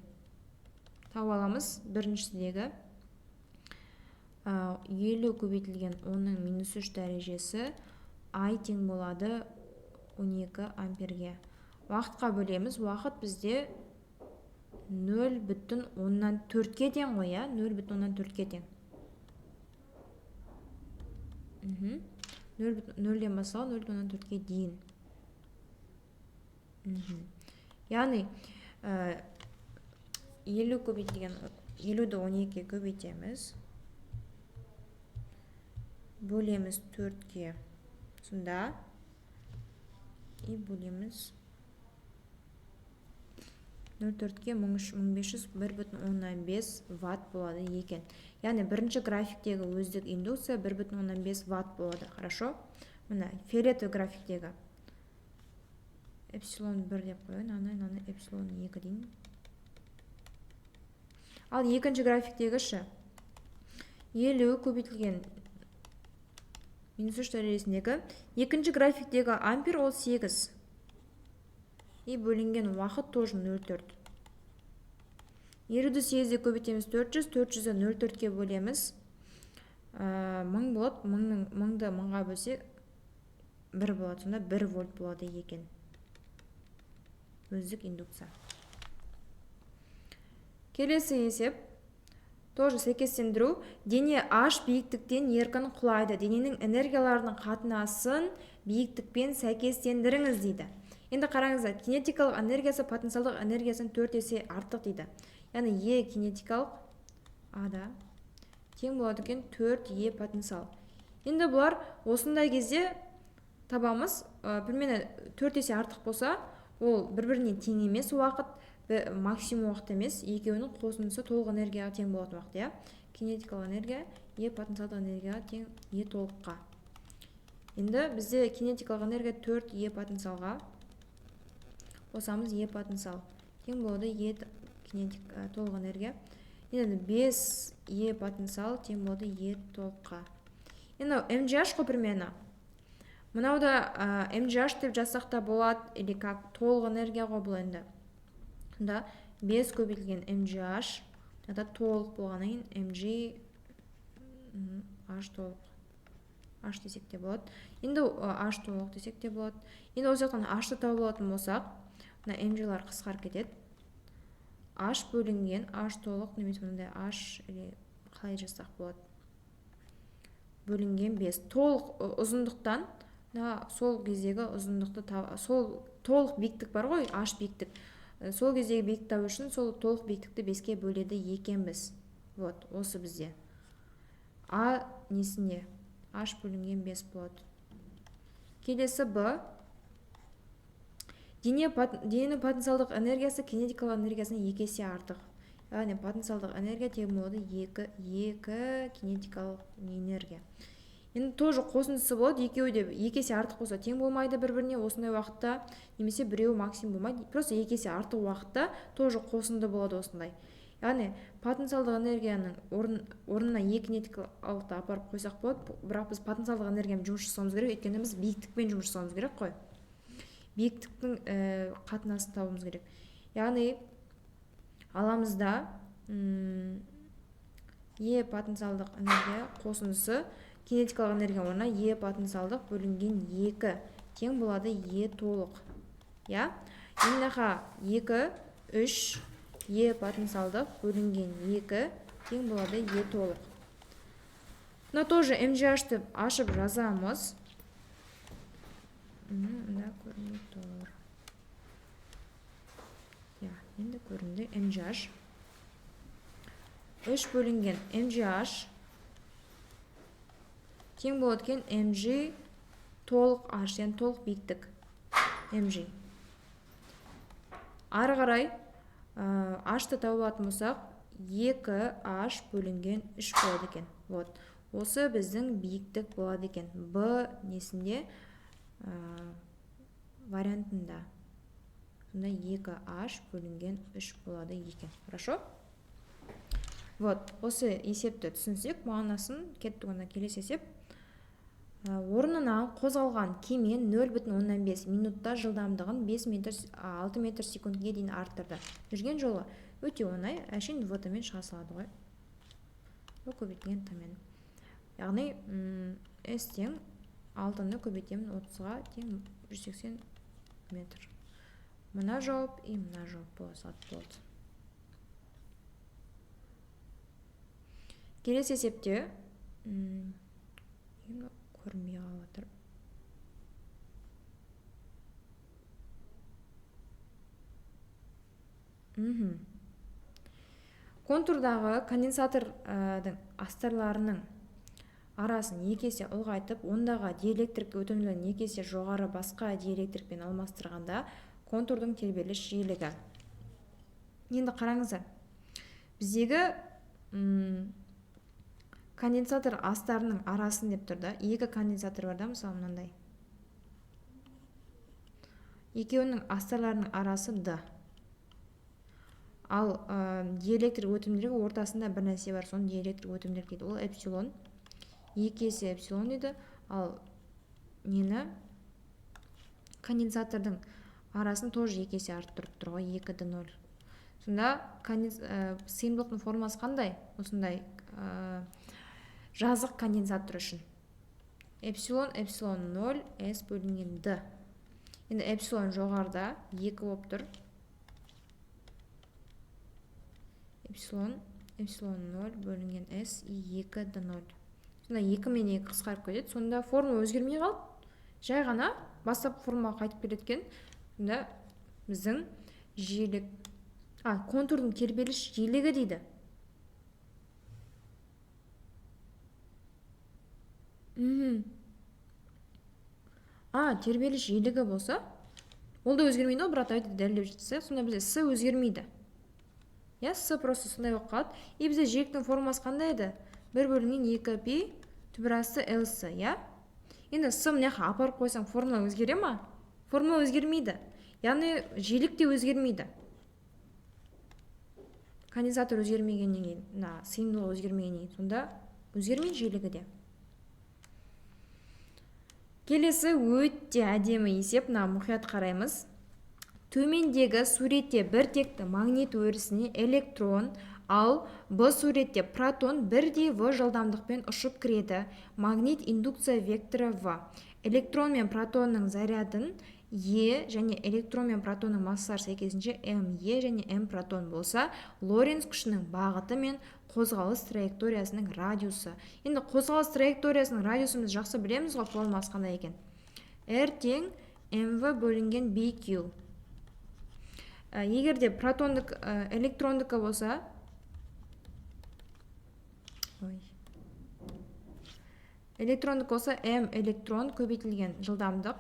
тауып аламыз. Біріншісіндегі 50 көбейтілген 10-ның минус 3 дәрежесі I тең болады 12 амперге. Уақытқа бөлеміз. Уақыт бізде нөл бүтін оннан төртке тең ғой, иә? Нөл бүтін оннан төртке тең. Нөл бүтін, нөлден басталып нөл бүтін оннан төртке дейін. Яғни, елу көбейтілген елуді он екіге көбейтеміз. Бөлеміз төртке. Сонда и бөлеміз нөл төртке мың үш, мың бес жүз, бір бүтін оннан бес ватт болады екен. Яғни бірінші графиктегі өздік индукция бір бүтін оннан бес ватт болады. Хорошо? Міне, фиолетовый графиктегі эпсилон 1 деп қояйын, ана эпсилон 2 дейін. Ал екінші графиктегі ше 50 көбейтілген минус 3 дәрежесіндегі екінші графиктегі ампер ол 8. И бөлінген уақыт тоже 0,4. 50-ді 8-де көбейтеміз 400, 400-ді 0,4-ке бөлеміз. 1000 болады, 1000-ды 1000-ға бөлсек 1 болады, сонда 1 вольт болады екен. Өздік индукция. Келесі есеп тоже сәйкестендіру. Дене H биіктіктен еркін құлайды. Дененің энергияларының қатынасын биіктікпен сәйкестендіріңіз дейді. Енді қараңыздар, кинетикалық энергиясы потенциалдық энергиясынан 4 есе артық дейді. Яғни Е кинетикалық А-да тең болады екен 4 Е потенциал. Енді бұлар осындай кезде табамыз, примерно 4 есе артық болса, ол бір-біріне тең емес уақыт, максимум уақыт емес, екеуінің қосындысы толық энергияға тең болатын уақыт, иә? Кинетикалық энергия Е потенциалдық энергияға тең Е толыққа. Енді бізде кинетикалық энергия 4 Е потенциалға қосамыз Е потенциал тең болады Е кинетик толық энергия. Енді 5 Е потенциал тең болады Е толыққа. Енді МГH қой примерно. Мынау да МГH деп жазсақ та болады, или как толық энергия ғой бұл енді. Сонда 5 көбейтілген МГH, мынада толық болғаннан кейін МГ H толық. H десек те болады. Енді H толық десек те болады. Енді осы жақтан H-ты тауып алатын болсақ, мына МГ-лар қысқарып кетеді. H бөлінген H толық немесе мынандай H или қалай жазсақ болады. Бөлінген 5. Толық ұзындықтан, мына сол кездегі ұзындықты сол толық биіктік бар ғой, H биіктік. Сол кездегі биіктік табу үшін сол толық биіктікті 5-ке бөледі екенбіз. Вот, осы бізде. А несіне? H бөлінген 5 болады. Келесі Б. Дененің потенциалдық энергиясы кинетикалық энергиясынан 2 есе артық. Яғни потенциалдық энергия тең болады 2 кинетикалық энергия. Енді тоже қосындысы болады, екеуі де 2 есе артық болса тең болмайды бір-біріне осындай уақытта, немесе біреуі максимум болмайды. Просто 2 есе артық уақытта тоже қосынды болады осындай. Яғни потенциалдық энергияның орнына 2 кинетикалықты апарып қойсақ болады, бірақ біз потенциалдық энергиямен жұмыс жасауымыз керек, өйткені біз биіктікпен жұмыс жасауымыз керек қой. Биіктіктің қатынасын табуымыз керек. Яғни аламыз да, Е потенциалдық энергия қосындысы кинетикалық энергия орнына Е потенциалдық бөлінген 2 тең болады Е толық. Я? Енді 2, 3 Е потенциалдық бөлінген 2 тең болады Е толық. Мына тоже МГH деп ашып жазамыз. Мында көрінбей тұр. Я, енді көрінді МГH. 3 бөлінген МГH тең болады екен МГ толық H, яғни толық биіктік МГ. Ары қарай H-ты тауып алатын болсақ, 2H бөлінген 3 болады екен. Вот. Осы біздің биіктік болады екен. Б несінде, вариантында. Сонда 2H бөлінген 3 болады екен. Хорошо? Вот, осы есепті түсінсек, мағынасын кеттік онда келесі есеп. Орнынан қозғалған кеме 0,5 минутта жылдамдығын 5 метр, 6 метр секундке дейін арттырды. Жүрген жолы өте оңай, әшейін В-мен шыға салады ғой. В көбейтілген Т-мен. Яғни, S тең 6-ны көбейтемін 30-ға тең 180 метр. Мына жауап и мына жауап бола салады, болды. Келесі есепте, көрінбей қалып жатыр. Контурдағы конденсатордың астарларының арасын екі есе ұлғайтып, ондағы диэлектрик өтімділігін екі есе жоғары басқа диэлектрикпен алмастырғанда контурдың тербеліс жиілігі. Енді қараңыздар, біздегі Конденсатор астарының арасын деп тұр да. Екі конденсатор бар да, мысалы мынандай. Екеуінің астарларының арасы D. Ал диэлектрик өтімділігі ортасында бір нәрсе бар, соны диэлектрик өтімділік дейді. Ол эпсилон. 2 есе эпсилон дейді. Ал нені? Конденсатордың арасын тоже 2 есе арттырып тұр ғой, 2 д 0. Сонда сыйымдылықтың формасы қандай? Осындай жазық конденсатор үшін. Эпсилон, эпсилон 0, S бөлінген D. Енді эпсилон жоғарыда 2 болып тұр. Эпсилон, эпсилон 0 бөлінген S и 2 д 0. Сонда 2 мен 2 қысқарып кетеді. Сонда формула өзгермей қалды. Жай ғана бастапқы формаға қайтып келеді екен. Сонда біздің жиілік, контурдың тербеліс жиілігі дейді. Тербеліс жиілігі болса, ол да өзгермейді ғой, бірақ давайте дәлелдеп жетсек, сонда бізде С өзгермейді. Иә, С просто сондай болып қалады. И бізде жиіліктің формасы қандай еді? 1 бөлінген 2 пи түбір асты Л С, иә? Енді С мына жаққа апарып қойсаң, формула өзгере ма? Формула өзгермейді. Яғни жиілік те өзгермейді. Конденсатор өзгермегеннен кейін, мына сыйымдылығы өзгермегеннен кейін, сонда өзгермейді жиілігі де. Келесі өте әдемі есеп, мына мұқият қараймыз. Төмендегі суретте бір текті магнит өрісіне электрон, ал Б суретте протон бірдей В жылдамдықпен ұшып кіреді. Магнит индукция векторы В. Электрон мен протонның зарядын Е және электрон мен протонның массалары сәйкесінше М Е және М протон болса, Лоренц күшінің бағыты мен қозғалыс траекториясының радиусы. Енді қозғалыс траекториясының радиусын біз жақсы білеміз ғой, формуласы қандай екен? R тең МВ бөлінген BQ. Егер де протондық, электрондікі болса, электрондық болса М электрон көбейтілген жылдамдық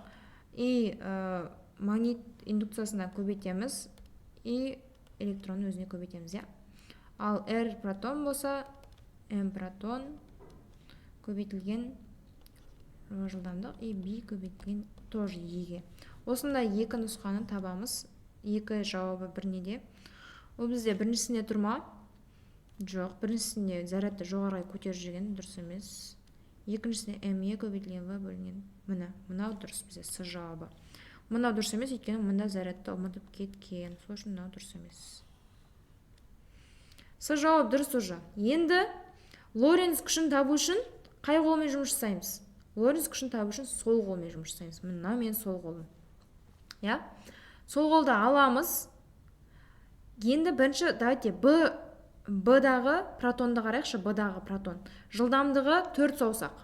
и магнит индукциясына көбейтеміз и электронның өзіне көбейтеміз, иә. Ал R протон болса М протон көбейтілген жылдамдық и B көбейтілген тоже Е-ге. Осындай екі нұсқаны табамыз. Екі жауабы бір неде. Ол бізде біріншісінде тұр ма? Жоқ, біріншісінде зарядты жоғарыға көтеріп жүрген дұрыс емес. Екіншісінде М Е көбейтілген В бөлінген. Міне, мынау дұрыс бізде С жауабы. Мынау дұрыс емес, өйткені мында зарядты ұмытып кеткен. Сол үшін мынау дұрыс емес. С жауап дұрыс уже. Енді Лоренц күшін табу үшін қай қолмен жұмыс жасаймыз? Лоренц күшін табу үшін сол қолмен жұмыс жасаймыз. Мынау менің сол қолым. Иә? Сол қолды аламыз. Енді бірінші давайте Б-дағы протонды қарайықшы, Б-дағы протон. Жылдамдығы 4 саусақ.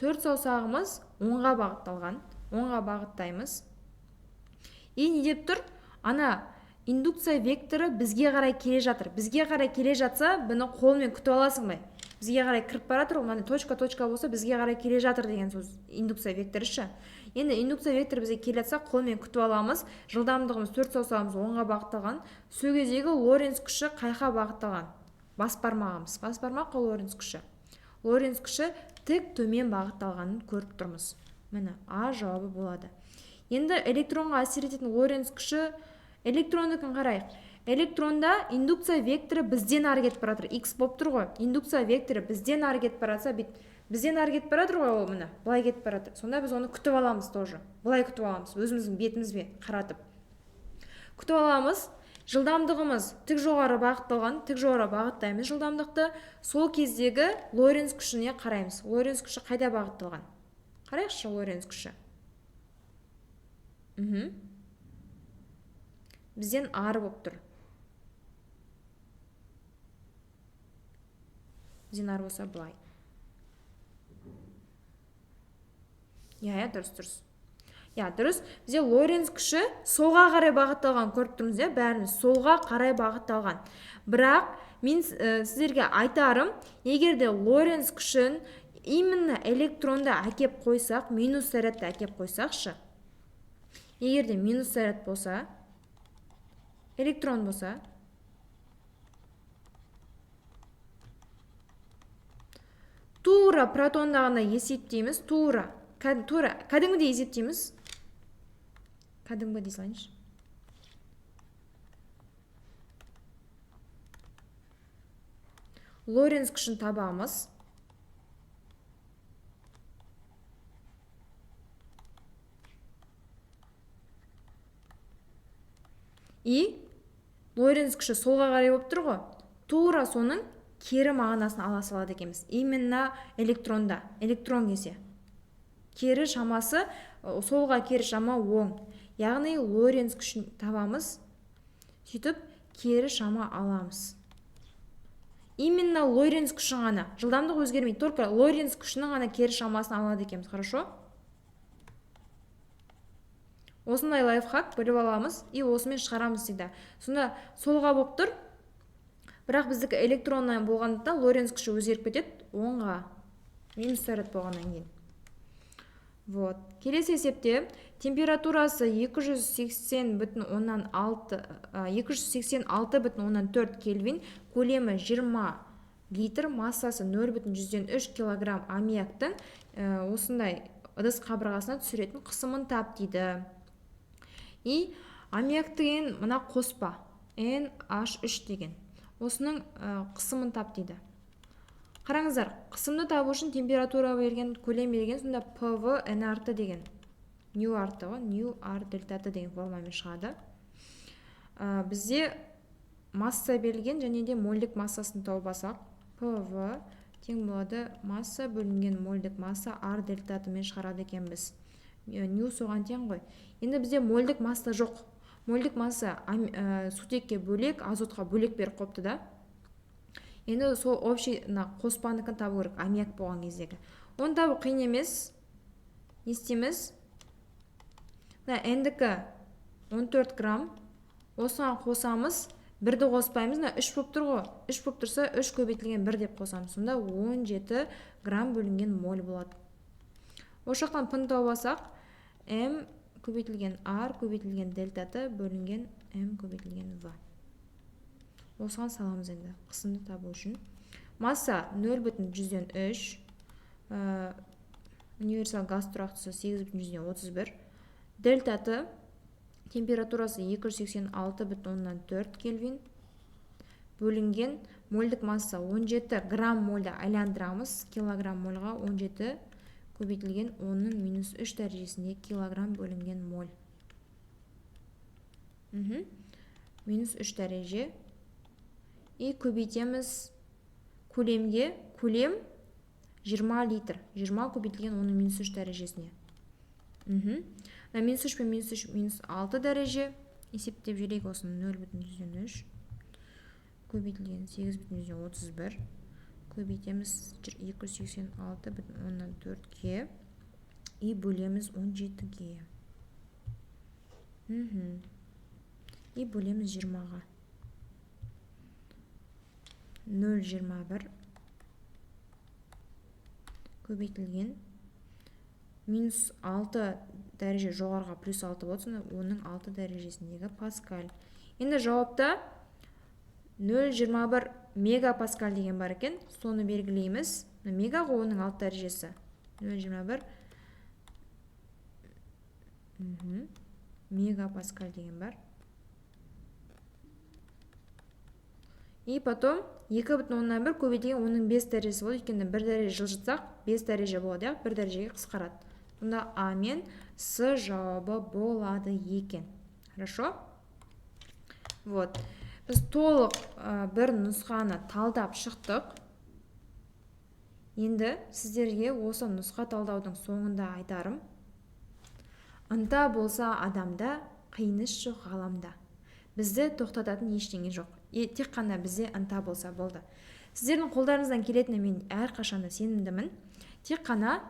4 саусағымыз оңға бағытталған. Оңға бағыттаймыз. И не деп тұр? Ана индукция векторы бізге қарай келе жатыр. Бізге қарай келе жатса, бұны қолмен күтіп аласың ба? Бізге қарай кіріп бара жатыр ғой, мына точка-точка болса, бізге қарай келе жатыр деген сөз индукция векторы ше. Енді индукция векторы бізге келе жатса, қолмен күтіп аламыз. Жылдамдығымыз 4 саусағымыз оңға бағытталған. Сол кездегі Лоренц күші қайқа бағытталған? Бас бармағымыз. Бас бармақ ол Лоренц күші. Лоренц күші тік төмен бағытталғанын көріп тұрмыз. Міне, А жауабы болады. Енді электронға әсер ететін Лоренц күші, электрондікін қарайық. Электронда индукция векторы бізден ары кетіп бара жатыр. X болып тұр ғой. Индукция векторы бізден ары кетіп бара жатса, бізден ары кетіп бара жатыр ғой ол, міне, былай кетіп бара жатыр. Сонда біз оны күтіп аламыз тоже. Былай күтіп аламыз, өзіміздің бетімізбен қаратып. Күтіп аламыз. Жылдамдығымыз тік жоғары бағытталған, тік жоғары бағыттаймыз жылдамдықты. Сол кездегі Лоренц күшіне қараймыз. Лоренц күші қайда бағытталған? Қарайықшы Лоренц күші. Бізден ары болып тұр. Бізден ары болса былай. Иә, дұрыс, дұрыс. Иә, дұрыс. Бізде Лоренц күші солға қарай бағытталған көріп тұрмыз, иә, бәріміз солға қарай бағытталған. Бірақ мен сіздерге айтарым, егер де Лоренц күшін именно электронда әкеп қойсақ, минус зарядты әкеп қойсақшы, егер де минус заряд болса, электрон болса, Тура протондағындай есептейміз, тура. Тура кәдімгідей есептейміз. Кәдімгі дей салайыншы. Лоренц күшін табамыз. И Лоренц күші солға қарай болып тұр ғой. Тура соның кері мағынасын ала салады екенбіз. Именно электронда, электрон келсе. Кері шамасы, солға кері шама оң. Яғни Лоренц күшін табамыз. Сөйтіп кері шама аламыз. Именно Лоренц күшін ғана. Жылдамдық өзгермейді. Только Лоренц күшінің ғана кері шамасын алады екенбіз. Хорошо? Осындай лайфхак біліп аламыз и осымен шығарамыз всегда. Сонда солға болып тұр. Бірақ біздікі электроннан болғандықтан Лоренц күші өзгеріп кетеді оңға. Минус заряд болғаннан кейін. Вот. Келесі есепте температурасы 280,6, 286,4 кельвин, көлемі 20 литр, массасы 0,3 килограмм аммиактың осындай ыдыс қабырғасына түсіретін қысымын тап дейді. И аммиак деген мына қоспа NH3 деген. Осының қысымын тап дейді. Қараңыздар, қысымды табу үшін температура берген, көлем берген, сонда PV NRT деген, nu RT ғой, nu R дельта T деген формамен шығады. Бізде масса берілген және де мольдік массасын тауып алсақ, PV тең болады масса бөлінген мольдік масса R дельта T-мен шығарады екенбіз. Nu соған тең ғой. Енді бізде мольдік масса жоқ. Мольдік масса сутекке бөлек, азотқа бөлек беріп қойыпты да. Енді сол общий мына қоспаныкін табу керек, аммиак болған кездегі. Оны табу қиын емес. Не істейміз? Мына N-дікі 14 грамм. Осыған қосамыз. Бірді қоспаймыз. Мына 3 болып тұр ғой. 3 болып тұрса, 3 көбейтілген 1 деп қосамыз. Сонда 17 грамм бөлінген моль болады. Осы жақтан P-ні тауып алсақ, М көбейтілген R көбейтілген дельта Т бөлінген М көбейтілген В. Осыған саламыз енді қысымды табу үшін. Масса 0,3, универсал газ тұрақтысы 8,31. Дельта Т температурасы 286,4 кельвин бөлінген мольдік масса 17 грамм мольді айландырамыз килограмм мольға 17 көбейтілген 10-3 дәрежесінде килограмм бөлінген моль. Минус 3 дәреже. И көбейтеміз көлемге, көлем 20 литр. 20 көбейтілген 10-3 дәрежесіне. Мына минус 3 пен минус 3 минус 6 дәреже. Есептеп жіберейік осыны. 0,3 көбейтілген 8,31 көбейтеміз 286,4-ке и бөлеміз 17-ге. И бөлеміз 20-ға. 0,21 көбейтілген минус 6 дәреже жоғарыға плюс 6 болады, сонда оның 6 дәрежесіндегі паскаль. Енді жауапта 0,21 мегапаскаль деген бар екен, соны белгілейміз. Мега ғой оның 6 дәрежесі. 0,21 мегапаскаль деген бар. И потом 2,1 көбейтілген 10-5 дәрежесі болады, өйткені 1 дәреже жылжытсақ 5 дәреже болады, иә, 1 дәрежеге қысқарады. Сонда А мен С жауабы болады екен. Хорошо? Вот. Біз толық бір нұсқаны талдап шықтық. Енді сіздерге осы нұсқа талдаудың соңында айтарым. Ынта болса адамда, қиын іс жоқ ғаламда. Бізді тоқтататын ештеңе жоқ. Тек қана бізде ынта болса болды. Сіздердің қолдарыңыздан келетініне мен әрқашанда сенімдімін. Тек қана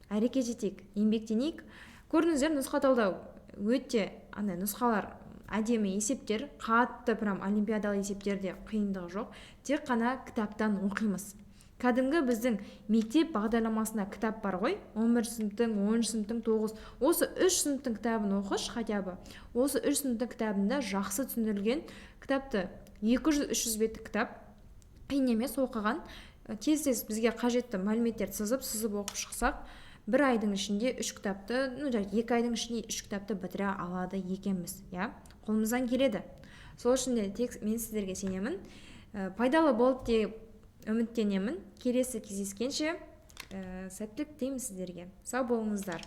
әрекет етейік, еңбектенейік. Көрдіңіздер, нұсқа талдау өте андай нұсқалар әдемі есептер, қатты прям олимпиадалық есептерде қиындығы жоқ. Тек қана кітаптан оқимыз. Кәдімгі біздің мектеп бағдарламасында кітап бар ғой, 11 сыныптың, 10 сыныптың, 9. Осы 3 сыныптың кітабын оқыш хотя бы. Осы 3 сыныптың кітабында жақсы түсіндірілген кітапты 200-300 беттік кітап, қиын емес оқыған. Тез тез бізге қажетті мәліметтерді сызып сызып оқып шықсақ, бір айдың ішінде үш кітапты, ну жарайды, 2 айдың ішінде үш кітапты бітіре алады екенбіз, иә, қолымыздан келеді. Сол үшін де тек мен сіздерге сенемін. Пайдалы болды деп үміттенемін. Келесі кездескенше, сәттілік тілеймін сіздерге. Сау болыңыздар.